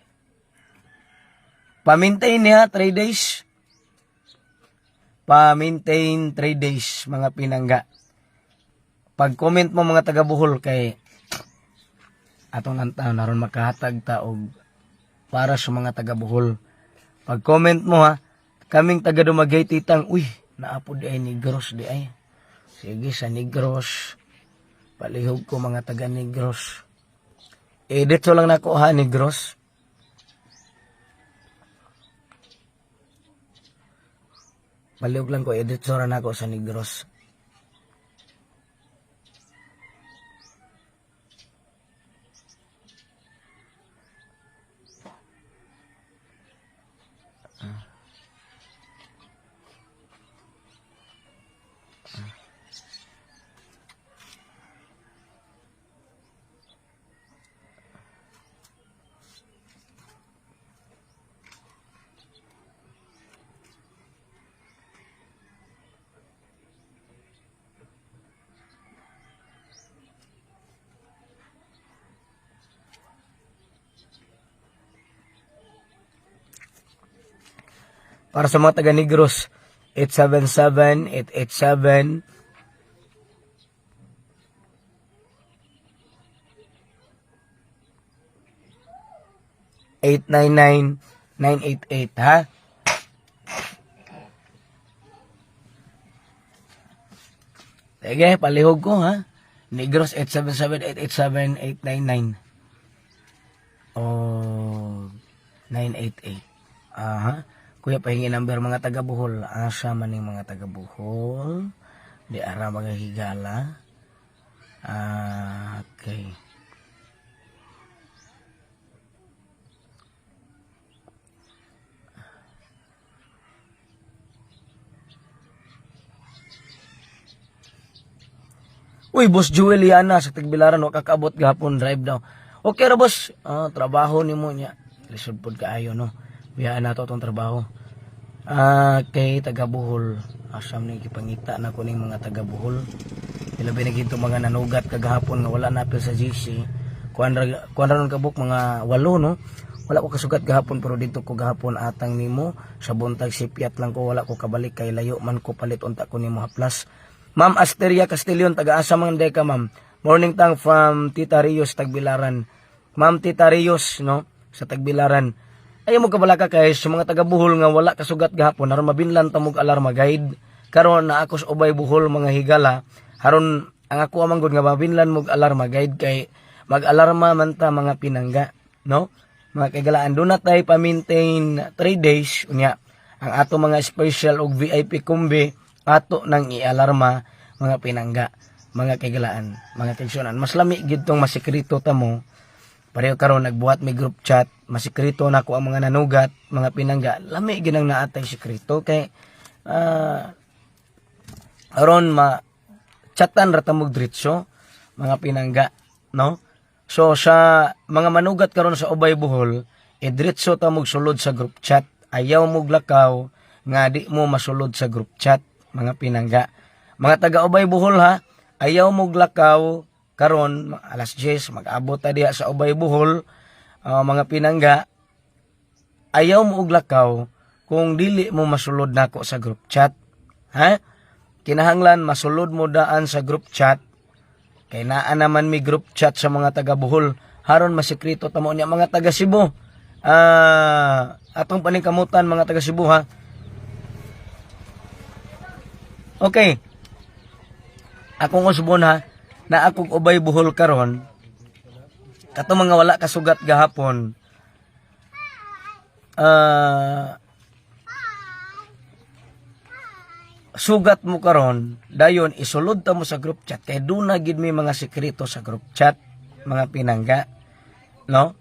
Pa-maintain niya 3 days. Pa-maintain 3 days, mga pinangga. Pag-comment mo, mga taga Bohol, kay atong lantawon aron makahatag ta og para sa mga taga Bohol. Pag-comment mo ha, kaming taga Dumaguete tang, uy, naa po di ay Negros di ay. Sige, sa Negros. Palihog ko, mga taga Negros. Eh, dito lang nako ha, Negros. Palihog lang ko, edit ra nako sa Negros. Para sa mga taga Negros, 877 887 899 988 ha. Sige, palihog ko ha. Negros, 877 887 899 o 988. Aha. Kuya, pahingi number mga taga Bohol. Asa man yung mga taga Bohol? Di ara, mga higala. Ah, okay. Uy, Boss Juliana sa Tagbilaran, wa kakaabot gahapon, drive daw. Okay ra, boss. Ah, trabaho nimo niya. Lisod pod kaayo, no. Biyaan nato tong trabaho. Ah, kay taga Bohol. Asam ni gipangita na ko ning mga taga Bohol. Ilabi na gito mga nanugat kagahapon nga wala napil sa GC. Kuan ra nun kabuk mga walo, no. Wala ko kasugat gahapon pero dito ko gahapon atang nimo sa buntag, sipyat lang ko, wala ko kabalik kay layo man ko, palit unta ko nimo haplas. Ma'am Asteria Castillon, taga-asa man ka, ma'am? Morning tang from Tita Rios, Tagbilaran. Ma'am Tita Rios, no, sa Tagbilaran. Ayaw mo kabalaka kay sa mga taga Bohol nga wala kasugat gahapon aron mabinlan ta mog alarma guide. Karon na ako sa Ubay Bohol, mga higala. Haron ang ako amang gud nga mabinlan mog alarma guide kay mag-alarma man ta, mga pinangga, no? Mga kaigalaan, do na tay pa-maintain 3 days unya. Ang ato mga special og VIP kumbi ato nang ialarma, mga pinangga, mga kaigalaan, mga kaigsuonan. Mas lami gid tong masikreto ta mo. Pareho karon nagbuhat may group chat, masikreto na ko ang mga nanugat, mga pinangga. Lami gid ang naatay sikreto kay aron ma chatan ra ta mog diretso, mga pinangga, no? So sa mga manugat karon sa Ubay Bohol, idretso ta mog sulod sa group chat. Ayaw mog lakaw nga di mo masulod sa group chat, mga pinangga. Mga taga Ubay Bohol ha, ayaw mog lakaw karon alas 10, mag-abot ta diha sa Ubay Bohol, mga pinangga. Ayaw mo og lakaw kung dili mo masulod nako sa group chat. Ha? Kinahanglan masulod mo daan sa group chat kay naa naman mi group chat sa mga taga Bohol haron masikreto ta mo niya. Mga taga Cebu, atong paningkamutan, mga taga Cebu ha. Okay. Akong usbon ha, na akong Ubay Bohol karon, kato mga wala kasugat gahapon, sugat mo karon, dayon isulod ta mo sa group chat kay duna gid may mga sekreto sa group chat, mga pinangga, no?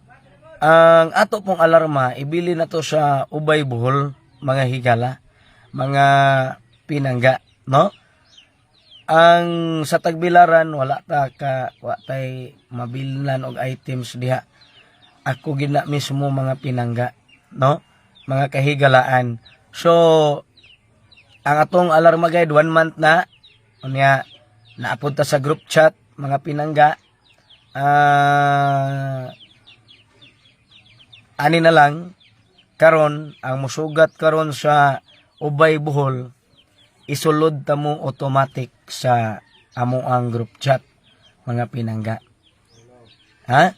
Ang ato pong alarma ibili na to sa Ubay Bohol, mga higala, mga pinangga, no? Ang sa Tagbilaran, wala ta ka wa tay mabilnan og items diha. Ako gina mismo, mga pinangga, no, mga kahigalaan. So ang atong alarma guide, one month na. Unya naapunta sa group chat, mga pinangga. Ani na lang karon ang musugat karon sa Ubay, Bohol, isulod ta mo automatic sa amo ang group chat, mga pinangga, ha.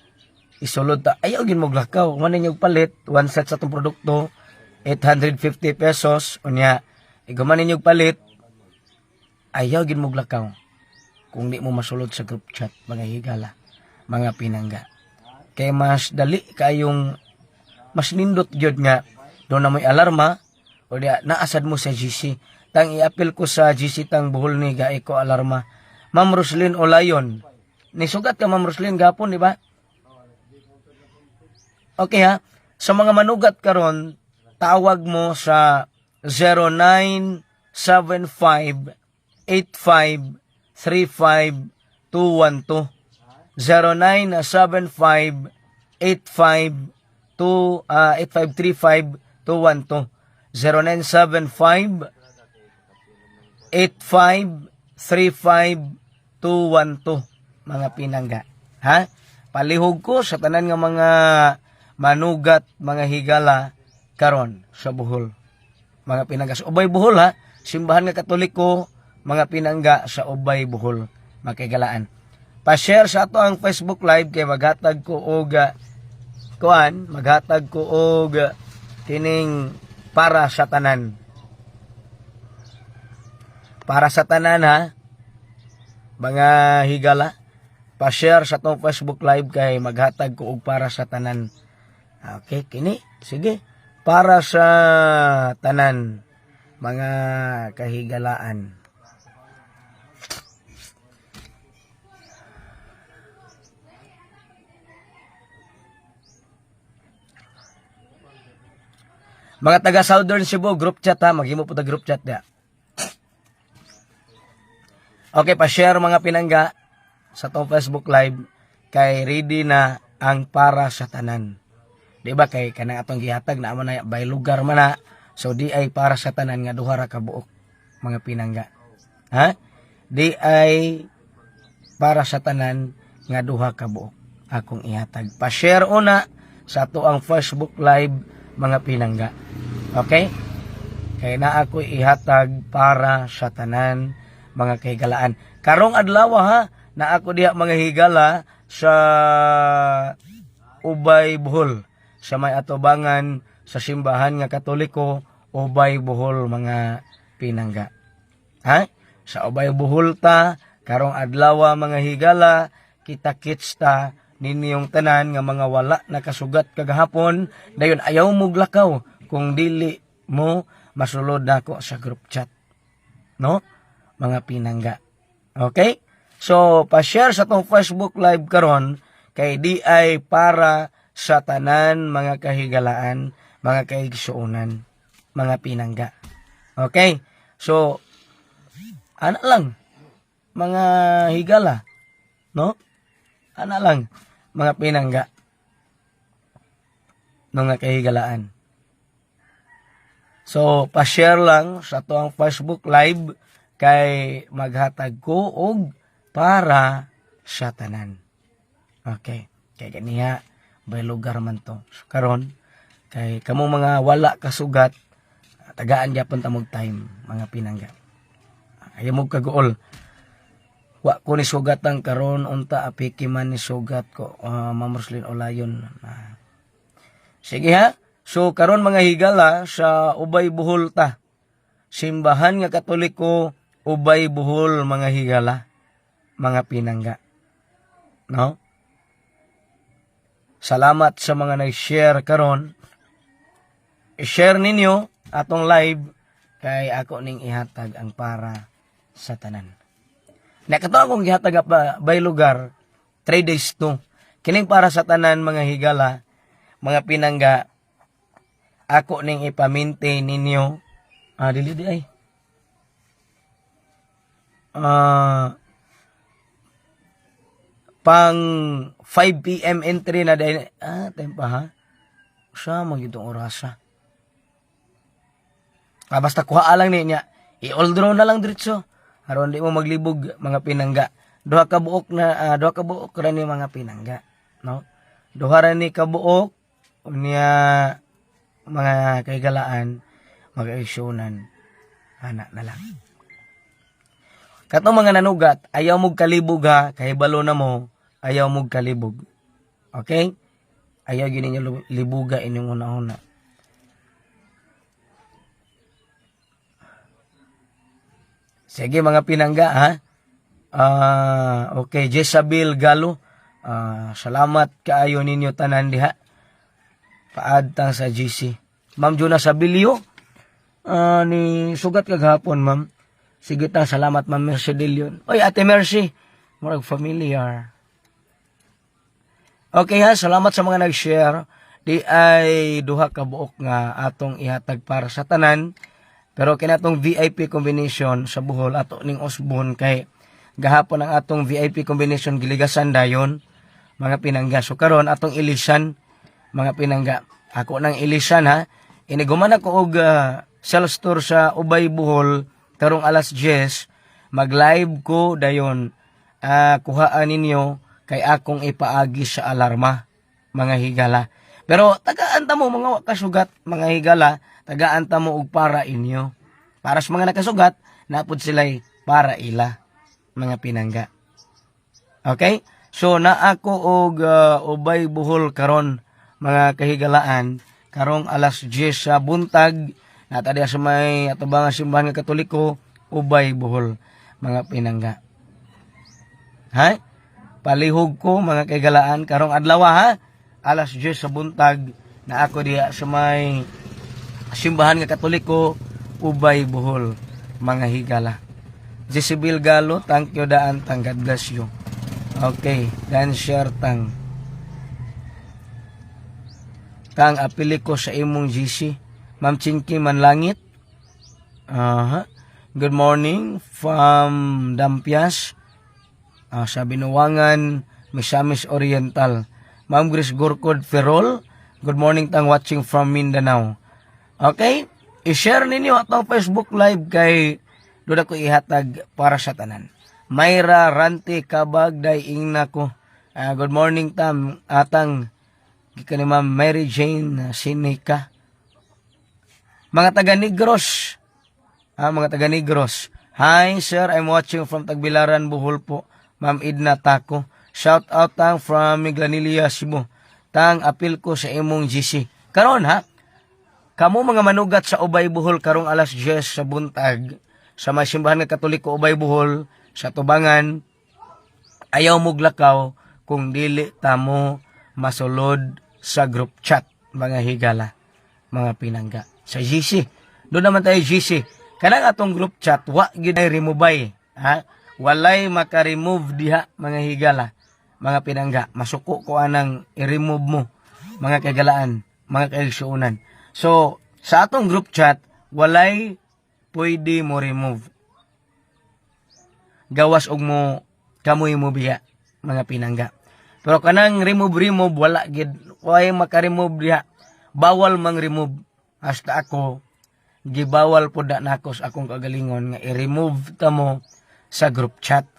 Isulod ta. Ayaw gin mo glakaw man ninyo palit one set sa atong produkto, 850 pesos. Unya iguman ninyo palit, ayaw gin mo glakaw kung di mo masulod sa group chat, mga higala, mga pinangga, kay mas dali kayong mas nindot gyud nga doon na mo'y alarma o di naasad mo sa GC. Tang iapil ko sa GC tang Bohol ni gae ko alarma. Ma'am Roslyn Olayon. Nisugat ka, Ma'am Roslyn, gapon, di ba? Okay ha. Sa mga manugat karon, tawag mo sa 0975 85 35 212, 0975 85 2 8535 212, 0975 8535 212, mga pinangga, ha. Palihog ko sa tanan nga mga manugat, mga higala, karon sa Bohol, mga pinangga, sa Ubay, Bohol ha. Simbahan nga Katoliko, mga pinangga, sa Ubay, Bohol, makigalaan. Pa-share sa ato ang Facebook Live kay maghatag ko og kuan, maghatag ko og kining para sa tanan. Para sa tanan ha, mga higala. Pa-share sa atong Facebook Live kay maghatag ko og para sa tanan. Okay, kini. Sige. Para sa tanan, mga kahigalaan. Mga taga Southern Cebu, group chat ha. Maghimo po ta group chat da. Okay, pa-share, mga pinangga, sa tong Facebook Live kay ready na ang para sa tanan. Di ba kay kanang atong gihatag na man na by lugar man na. So di ay para sa tanan nga duha ra ka buok, mga pinangga. Ha? Di ay para sa tanan nga duha ka buok akong ihatag. Pa-share una sa ato ang Facebook Live, mga pinangga. Okay? Kay naa ako ihatag para sa tanan, mga kahigalaan. Karong adlaw ha, na ako diha, mga higala, sa Ubay, Bohol, sa may atubangan sa simbahan nga Katoliko, Ubay, Bohol, mga pinangga. Ha? Sa Ubay, Bohol ta karong adlaw, mga higala, kita kits ta ninyong tanan nga mga wala nakasugat kagahapon. Dayon ayaw mo glakaw kung dili mo masulod nako sa group chat. No? Mga pinangga. Okay? So, pa-share sa tong Facebook Live karon kay di ay para sa tanan, mga kahigalaan, mga kaigsuonan, mga pinangga. Okay? So, ana lang, mga higala, no? Ana lang, mga pinangga, mga kahigalaan. So, pa-share lang sa to ang Facebook Live kay maghatag ko og para sa tanan. Okay. Kay ganiha, by lugar man to. So, karon kay kamo mga wala kasugat, tagaan gyapon ta mog time, mga pinangga. Ayaw mo kaguol. Wa ko ni sugatan karon unta, apiki man ni sugat ko, Ma'am Roslyn Olayon. Sige ha. So karon, mga higala, sa Ubay, Bohol ta. Simbahan nga Katoliko, Ubay, Bohol, mga higala, mga pinangga. No? Salamat sa mga nag-share karon. I-share ninyo atong live kay ako ning ihatag ang para sa tanan. Nakato akong gihatag pa by lugar 3 days to. Kining para sa tanan, mga higala, mga pinangga, ako ning ipa-maintain ninyo. Dili di ay. Pang 5 p.m. entry na dahil time pa ha. Sa magitong orasa. Basta kuha lang niya. I-all draw na lang diretso. Aron di mo maglibog, mga pinangga. Duha ka buok na duha ka buok ra ni, mga pinangga, no? Duha ra ni ka buok unya, mga kahigalaan, mga isyunan, ana na lang. Katong mga nanugat, ayaw mo kalibog ha, kahibalo na mo, ayaw mo kalibog. Okay? Ayaw gyud ninyo libuga inyong una-una. Sige, mga pinangga, ha. Ah, okay, Jezabel Galo. Ah, salamat kaayo ninyo tanan diha. Paadtang sa GC. Ma'am Juna Sabilio, ni sugat kagahapon, ma'am. Sige ta, salamat, Ma'am Mercy De Leon. Oy, Ate Mercy, murag familiar. Okay ha, salamat sa mga nag-share. Di ay duha ka buok nga atong ihatag para sa tanan. Pero kinatong VIP combination sa Bohol ato ning usbon kay gahapon ang atong VIP combination giligasan dayon, mga pinangga. So karon atong ilisan, mga pinangga. Ako nang ilisan ha. Iniguman ako og sales store sa Ubay, Bohol karong alas 10, mag-live ko dayon. Kuhaan ninyo kay akong ipaagi sa alarma, mga higala. Pero tagaan ta mo mga wa kasugat, mga higala, tagaan ta mo og para inyo. Para sa mga nakasugat, napod sila'y para ila, mga pinangga. Okay? So naa ko og Ubay, Bohol karon, mga kahigalaan, karong alas 10 sa buntag nata diya sa may atubangan simbahan nga Katoliko, Ubay, Bohol, mga pinangga. Ha? Palihog ko, mga kahigalaan, karong adlaw ha, alas 10 sa buntag na ako diya sa may simbahan nga Katoliko, Ubay, Bohol, mga higala. Jezebel Galo, thank you daan tang, God bless you. Okay, dan share tang. Tang apili ko sa imong GC. Ma'am Chinky Manlangit. Aha. Good morning from Dampias. Sa Binuwangan, Misamis Oriental. Ma'am Grace Gurkod Ferrol. Good morning tang, watching from Mindanao. Okay? I-share ninyo atong Facebook Live kay doon ako ihatag para sa tanan. Mayra Ranti Kabag day ingna ko. Good morning tam atang gikan ni Ma'am Mary Jane Sinica. Mga taga Negros. Mga taga Negros. Hi sir, I'm watching from Tagbilaran, Bohol po. Ma'am Idna Taco. Shout out tang from Minglanilla, Cebu. Tang apil ko sa imong GC. Karon ha, kamo mga manugat sa Ubay, Bohol karong alas 10 sa buntag sa may simbahan nga Katoliko, Ubay, Bohol, sa tubangan, ayaw muglakaw kung dili tamo masulod sa group chat, mga higala, mga pinangga, sa GC. Doon naman tayo GC. Kanang atong group chat, wa gyud ay remove ha, walay maka-remove diha, mga higala, mga pinangga. Masuko ko anang i-remove mo, mga kagalaan, mga kaigsuonan. So sa atong group chat, walay pwede mo remove gawas og mo kamoy mo biya, mga pinangga. Pero kanang remove remove, wala gid, way maka-remove diha. Bawal mang remove. Hasta ako gibawal pud na nako sa akong kagalingon nga i-remove ta mo sa group chat,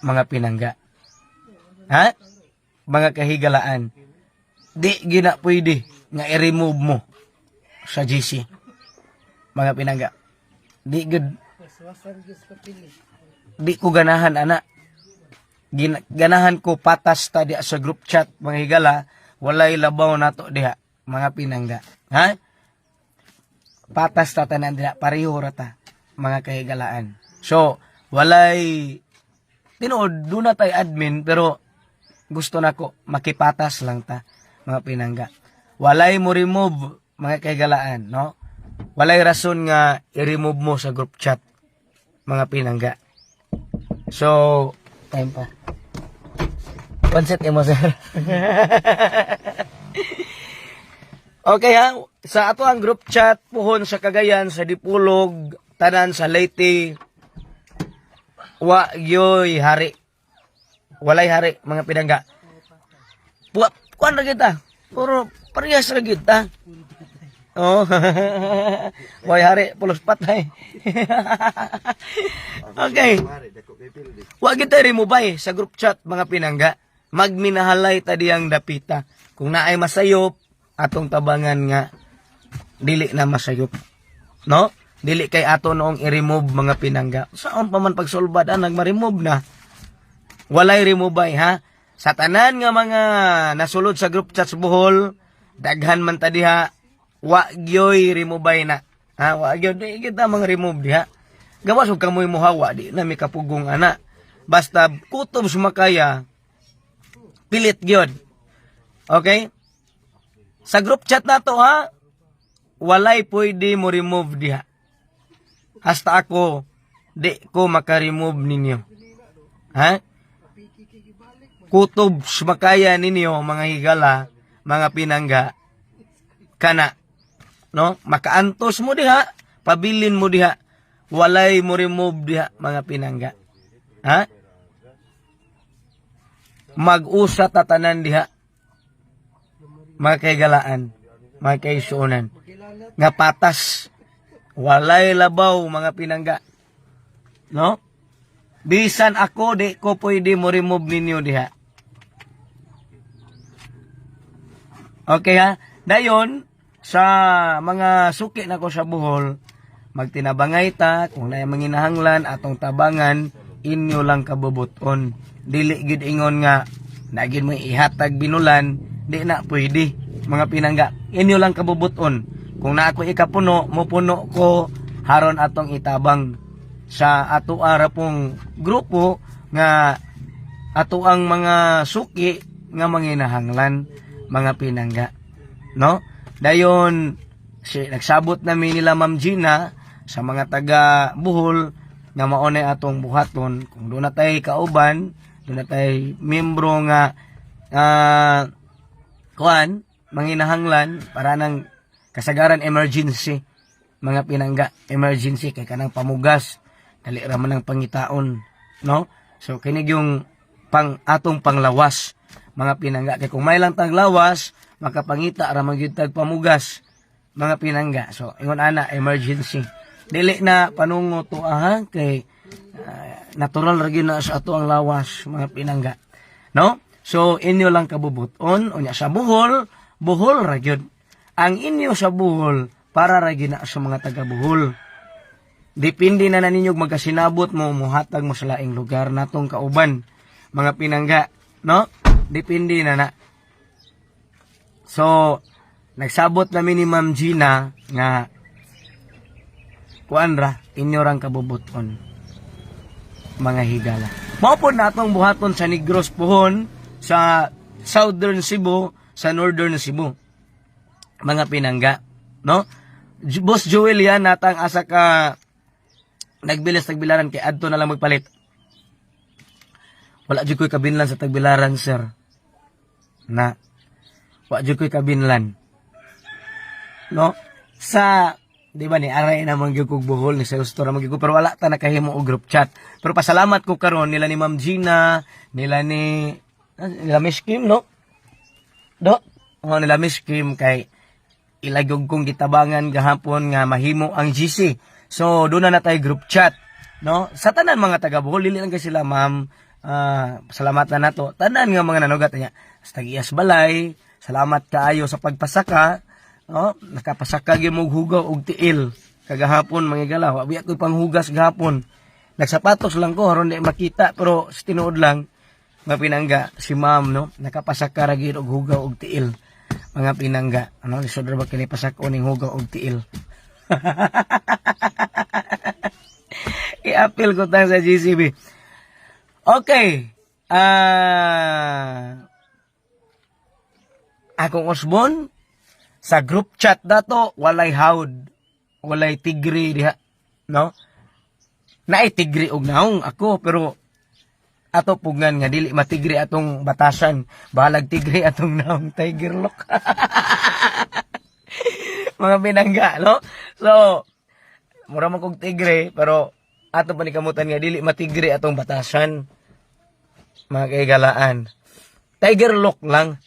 mga pinangga ha, mga kahigalaan. Di gina pwede nga i-remove mo sa GC, mga pinangga. Di gud. Waswasan gyud sa pili. Di ko ganahan ana. Ganahan ko patas ta diha sa group chat, mga higala. Walay labaw nato diha, mga pinangga ha. Patas ta tanan diha, pareho ra ta, mga kahigalaan. So walay tinuod doon na tay admin, pero gusto nako makipatas lang ta, mga pinangga. Walay mo remove, mga kahigalaan, no? Walay rason nga i-remove mo sa group chat, mga pinangga. So time pa. Pansit mo, sir. Okay ha, sa ato ang group chat puhon sa Cagayan, sa Dipolog, tanan sa Leyte, wa gyoy hari. Walay hari, mga pinangga. Puwa, kuan ra kita. Puro parehas ra kita. Oh. Boy hari pulos patay. Okay. Mare, dako kay pildi. Wa kita remove sa group chat, mga pinangga. Magminahalay ta diyang dapita. Kung naay masayop, atong tabangan nga dili na masayop. No? Dili kay ato noong i-remove, mga pinangga. Saan pa man pagsulbad ang nagma-remove na. Walay remove ha. Sa tanan nga mga nasulod sa group chat sa Bohol, daghan man ta diha, wa gyoy remove na. Ha, wa gyoy di kita mang remove diha. Gawas og kamoy muhawa di na mi kapugong ana. Basta kutob sumakaya, pilit gyud. Okay? Sa group chat na to ha, walay pwede mo remove diha. Hasta ako, di ko makaremove ninyo. Ha? Kutob sumakaya ninyo, mga higala, mga pinangga, kana. No? Makaantos mo diha, pabilin mo diha, walay mo remove diha, mga pinangga. Ha? Mag-usa tatanan diha. Mga kaigalaan, mga kaisuonan, nga patas. Walay labaw, mga pinangga. No? Bisan ako, di ko pwede mo remove ninyo diha. Okay ha? Dayon, sa mga suki na ko sa Bohol, magtinabangay ta, kung naay manginahanglan, atong tabangan, inyo lang kabubuton. Dili gid ingon nga, nagin mo ihatag binulan, di na pwede. Mga pinangga, inyo lang kabubuton. Kung na ako ikapuno, mupuno ko, haron atong itabang sa ato ara pong grupo nga ato ang mga suki nga manginahanglan, mga pinangga, no? Dayon si nagsabot nami nila Ma'am Gina sa mga taga Bohol nga maunay atong buhaton kung doon na tay kauban, doon na tay membro nga kuan manginahanglan para nang kasagaran emergency, mga pinangga, emergency kay kanang pamugas dali ra man ang pangitaon, no? So kini yung pang atong panglawas, mga pinangga, kay kung may lang tag lawas makapangita ra man gyud tag pamugas, mga pinangga. So ingon ana, emergency, dili na panungo to aha, kay natural ra gyud na sa ato ang lawas, mga pinangga, no? So inyo lang kabubuton. Unya sa Bohol, Bohol ra gyud ang inyo sa Bohol, para ra gyud na sa mga taga Bohol. Depende na na ninyo magkasinabot mo, muhatag mo sa laing lugar natong kauban, mga pinangga, no? Depende na na. So nagsabot na ni Ma'am Gina nga kuan ra, inyo rang kabubuton, mga higala. Mao po na atong buhaton sa Negros puhon, sa Southern Cebu, sa Northern Cebu, mga pinangga, no? Boss Joel yan natang asa ka nagbilis Tagbilaran kay adto na lang magpalit. Wala jud ko'y kabinlan sa Tagbilaran, sir. Na. Wa jud ko'y kabinlan. No? Sa di ba ni aray na man gyud kog Bohol ni sa gusto ra man gyud ko, pero wala ta nakahimo og group chat. Pero pasalamat ko karon nila ni Ma'am Gina, nila ni nila Miss Kim, no? Do. Oh, nila Miss Kim kay ilagog kong gitabangan gahapon nga mahimo ang GC. So doon na na tayo group chat, no? Sa tanan mga taga Bohol, dili lang kay sila ma'am, salamat na nato. Tanan nga mga nanugat niya. Sa tag-iyas balay, salamat kaayo sa pagpasaka, no? Nakapasaka gyud mo og hugaw og tiil kagahapon, mga higala. Wa biya ko'y panghugas gahapon. Nagsapatos lang ko aron di makita, pero sa tinuod lang, mga pinangga, si ma'am, no, nakapasaka ra gyud og hugaw og tiil, mga pinangga. Ano, lisod ra ba kini pasako ning hugaw og tiil? I-appeal ko tayo sa GCB. Okay. Akong usbon sa group chat dato walay hawd, walay tigre diha, no? Naay tigre og naong ako, pero ato pugngan nga dili matigre atong batasan. Bahalag tigre atong naong, tiger look. Mga binangga, no? So, mura man kog tigre, pero ato pa ni kamutan nga dili matigre atong batasan. Mga kaigalaan. Tiger look lang.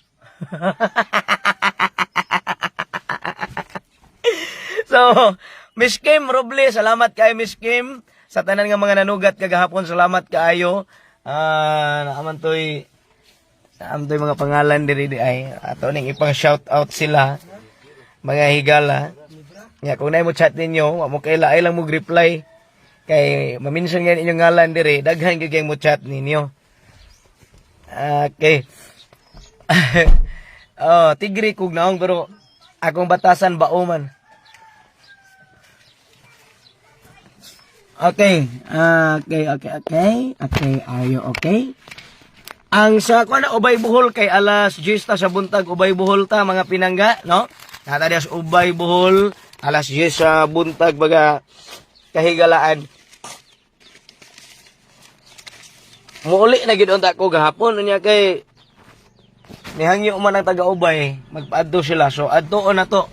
So, Miss Kim Robles, salamat kay Miss Kim sa tanan nga mga nanugat kagahapon, salamat kaayo. Ah, naaman toy mga pangalan diri di ay ato ning ipang shout out sila, mga higala. Nya kung naay mo chat ninyo, wa mo kaila, ay lang mo reply kay maminsan nga inyong ngalan diri, daghan gyud kay mo chat ninyo. Okay. Oh, tigre kog naong pero akong batasan bao man. Okay. Okay, are you okay? Ang sa kuan na Ubay, Bohol kay alas 10 ta sa buntag, Ubay, Bohol ta, mga pinangga, no? Nata diya sa Ubay, Bohol, alas 10 sa buntag, baga kahigalaan. Muuli na gid unta ko gahapon unya kay nihangyo man ang taga Ubay, magpaadto sila. So adtoon na to.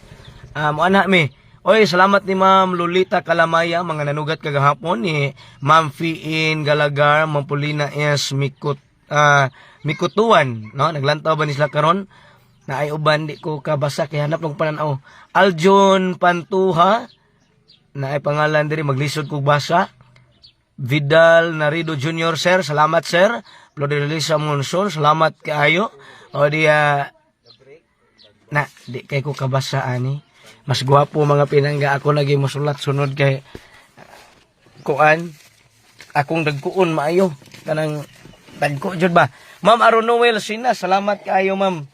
Ah, mo ana mi. Oy, salamat ni Ma'am Lolita Kalamaya, mga nanugat kagahapon ni Ma'am Fiin Galagar, Ma'am Paulina S. Mikut Mikutuan, no? Naglantaw ba ni sila karon? Na ay uban di ko kabasa kay hanap ng pananaw. Aljon Pantuha na ay pangalan diri, maglisod kog basa. Vidal Narido Jr. Sir, salamat, sir. Flodelisa Monson, salamat kaayo. O diya na di kay ko kabasa ani. Mas gwapo, mga pinangga, ako lagi mosulat sunod kay kuan akong dagkuon maayo kanang dagko jud ba. Ma'am Aron Noel Sina, salamat kaayo, ma'am.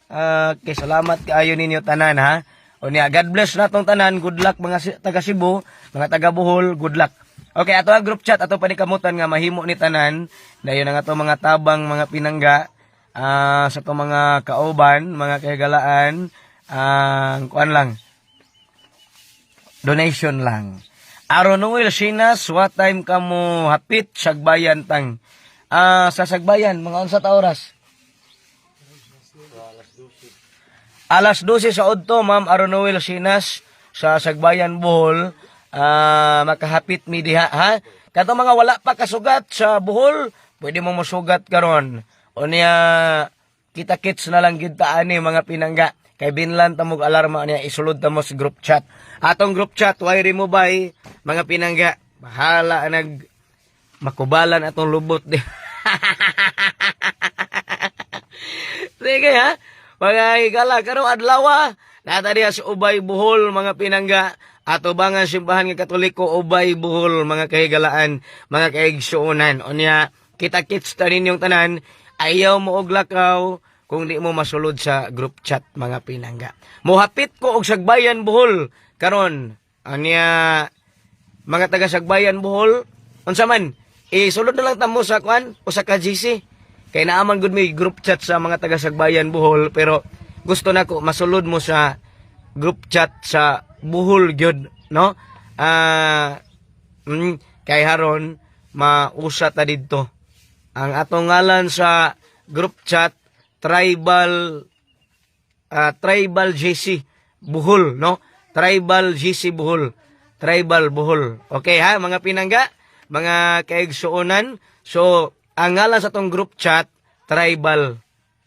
Ah, kay salamat kaayo ninyo tanan ha. O niya, God bless na tong tanan. Good luck mga taga Cebu, mga taga Bohol, good luck. Okay, ato ang group chat ato panikamutan nga mahimo ni tanan. Dayon ang ato mga tabang, mga pinangga, sa atong mga kauban, mga kagalaan, ang kuan lang, donation lang. Aron Noel Sinas, what time ka mo hapit Sagbayan tang? Ah, sa Sagbayan, mga unsa ta oras? Alas 12 sa udto, Ma'am Aron Noel Sinas, sa Sagbayan, Bohol, makahapit mi diha ha. Kato mga wala pa kasugat sa Bohol, pwede mo mosugat karon. O niya, kita kits na lang gid ta ani, mga pinangga. Kay binlan ta mog alarma niya, isulod ta mo sa group chat. Atong group chat, why remove mga pinangga. Bahala nag makubalan atong lubot di. Sige ha. Mga higala, karong adlaw nata diha sa Ubay, Bohol, mga pinangga. Ato bangan simbahan nga Katoliko, Ubay, Bohol, mga kahigalaan, mga kaigsuonan. Unya, kita kits ta ninyong tanan, ayaw mo og lakaw kung di mo masulod sa group chat, mga pinangga. Mohapit ko og Sagbayan, Bohol karon. Unya, mga taga Sagbayan, Bohol, unsa man, isulod na lang ta mo sa kuan o sa ka-GC. Kay naaman gud may group chat sa mga taga Sagbayan, Bohol, pero gusto nako masulod mo sa group chat sa Bohol gyud, no? Ah, kay haron mausa ta didto. Ang atong ngalan sa group chat, Tribal GC Bohol, no? Tribal GC Bohol. Tribal Bohol. Okay ha, mga pinangga, mga kaigsuonan. So, ang ngalan sa tong group chat, Tribal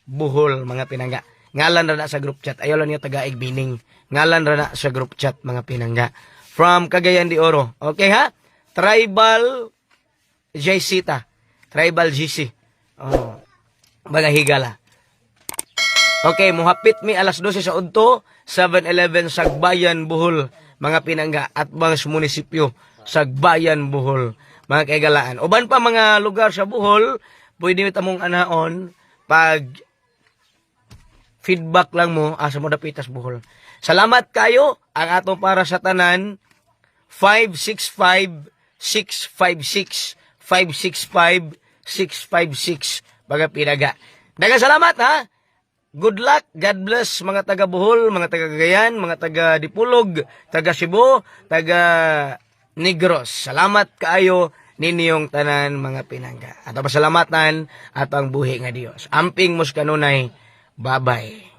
Bohol, mga pinangga. Ngalan ra na sa group chat. Ayaw lang niyo tagaig bining. Ngalan ra na sa group chat, mga pinangga. From Cagayan de Oro. Okay ha? Tribal JC ta. Tribal GC. Oh. Mga higala. Okay, muhapit mi alas 12 sa udto, 7-Eleven Sagbayan, Bohol, mga pinangga, at mga munisipyo, Sagbayan, Bohol, mga kaigalaan. Uban pa mga lugar sa Bohol, pwede mi tamong anaon pag feedback lang mo asa mo dapitas Bohol. Salamat kayo ang atong para sa tanan 565 656 565 656, mga pinaga. Daghang salamat ha. Good luck, God bless mga taga Bohol, mga taga Cagayan, mga taga Dipolog, taga Cebu, taga Negros. Salamat kaayo ninyong tanan, mga pinangga. At pasalamatan at ang buhi nga Dios. Amping mos kanunay. Bye-bye.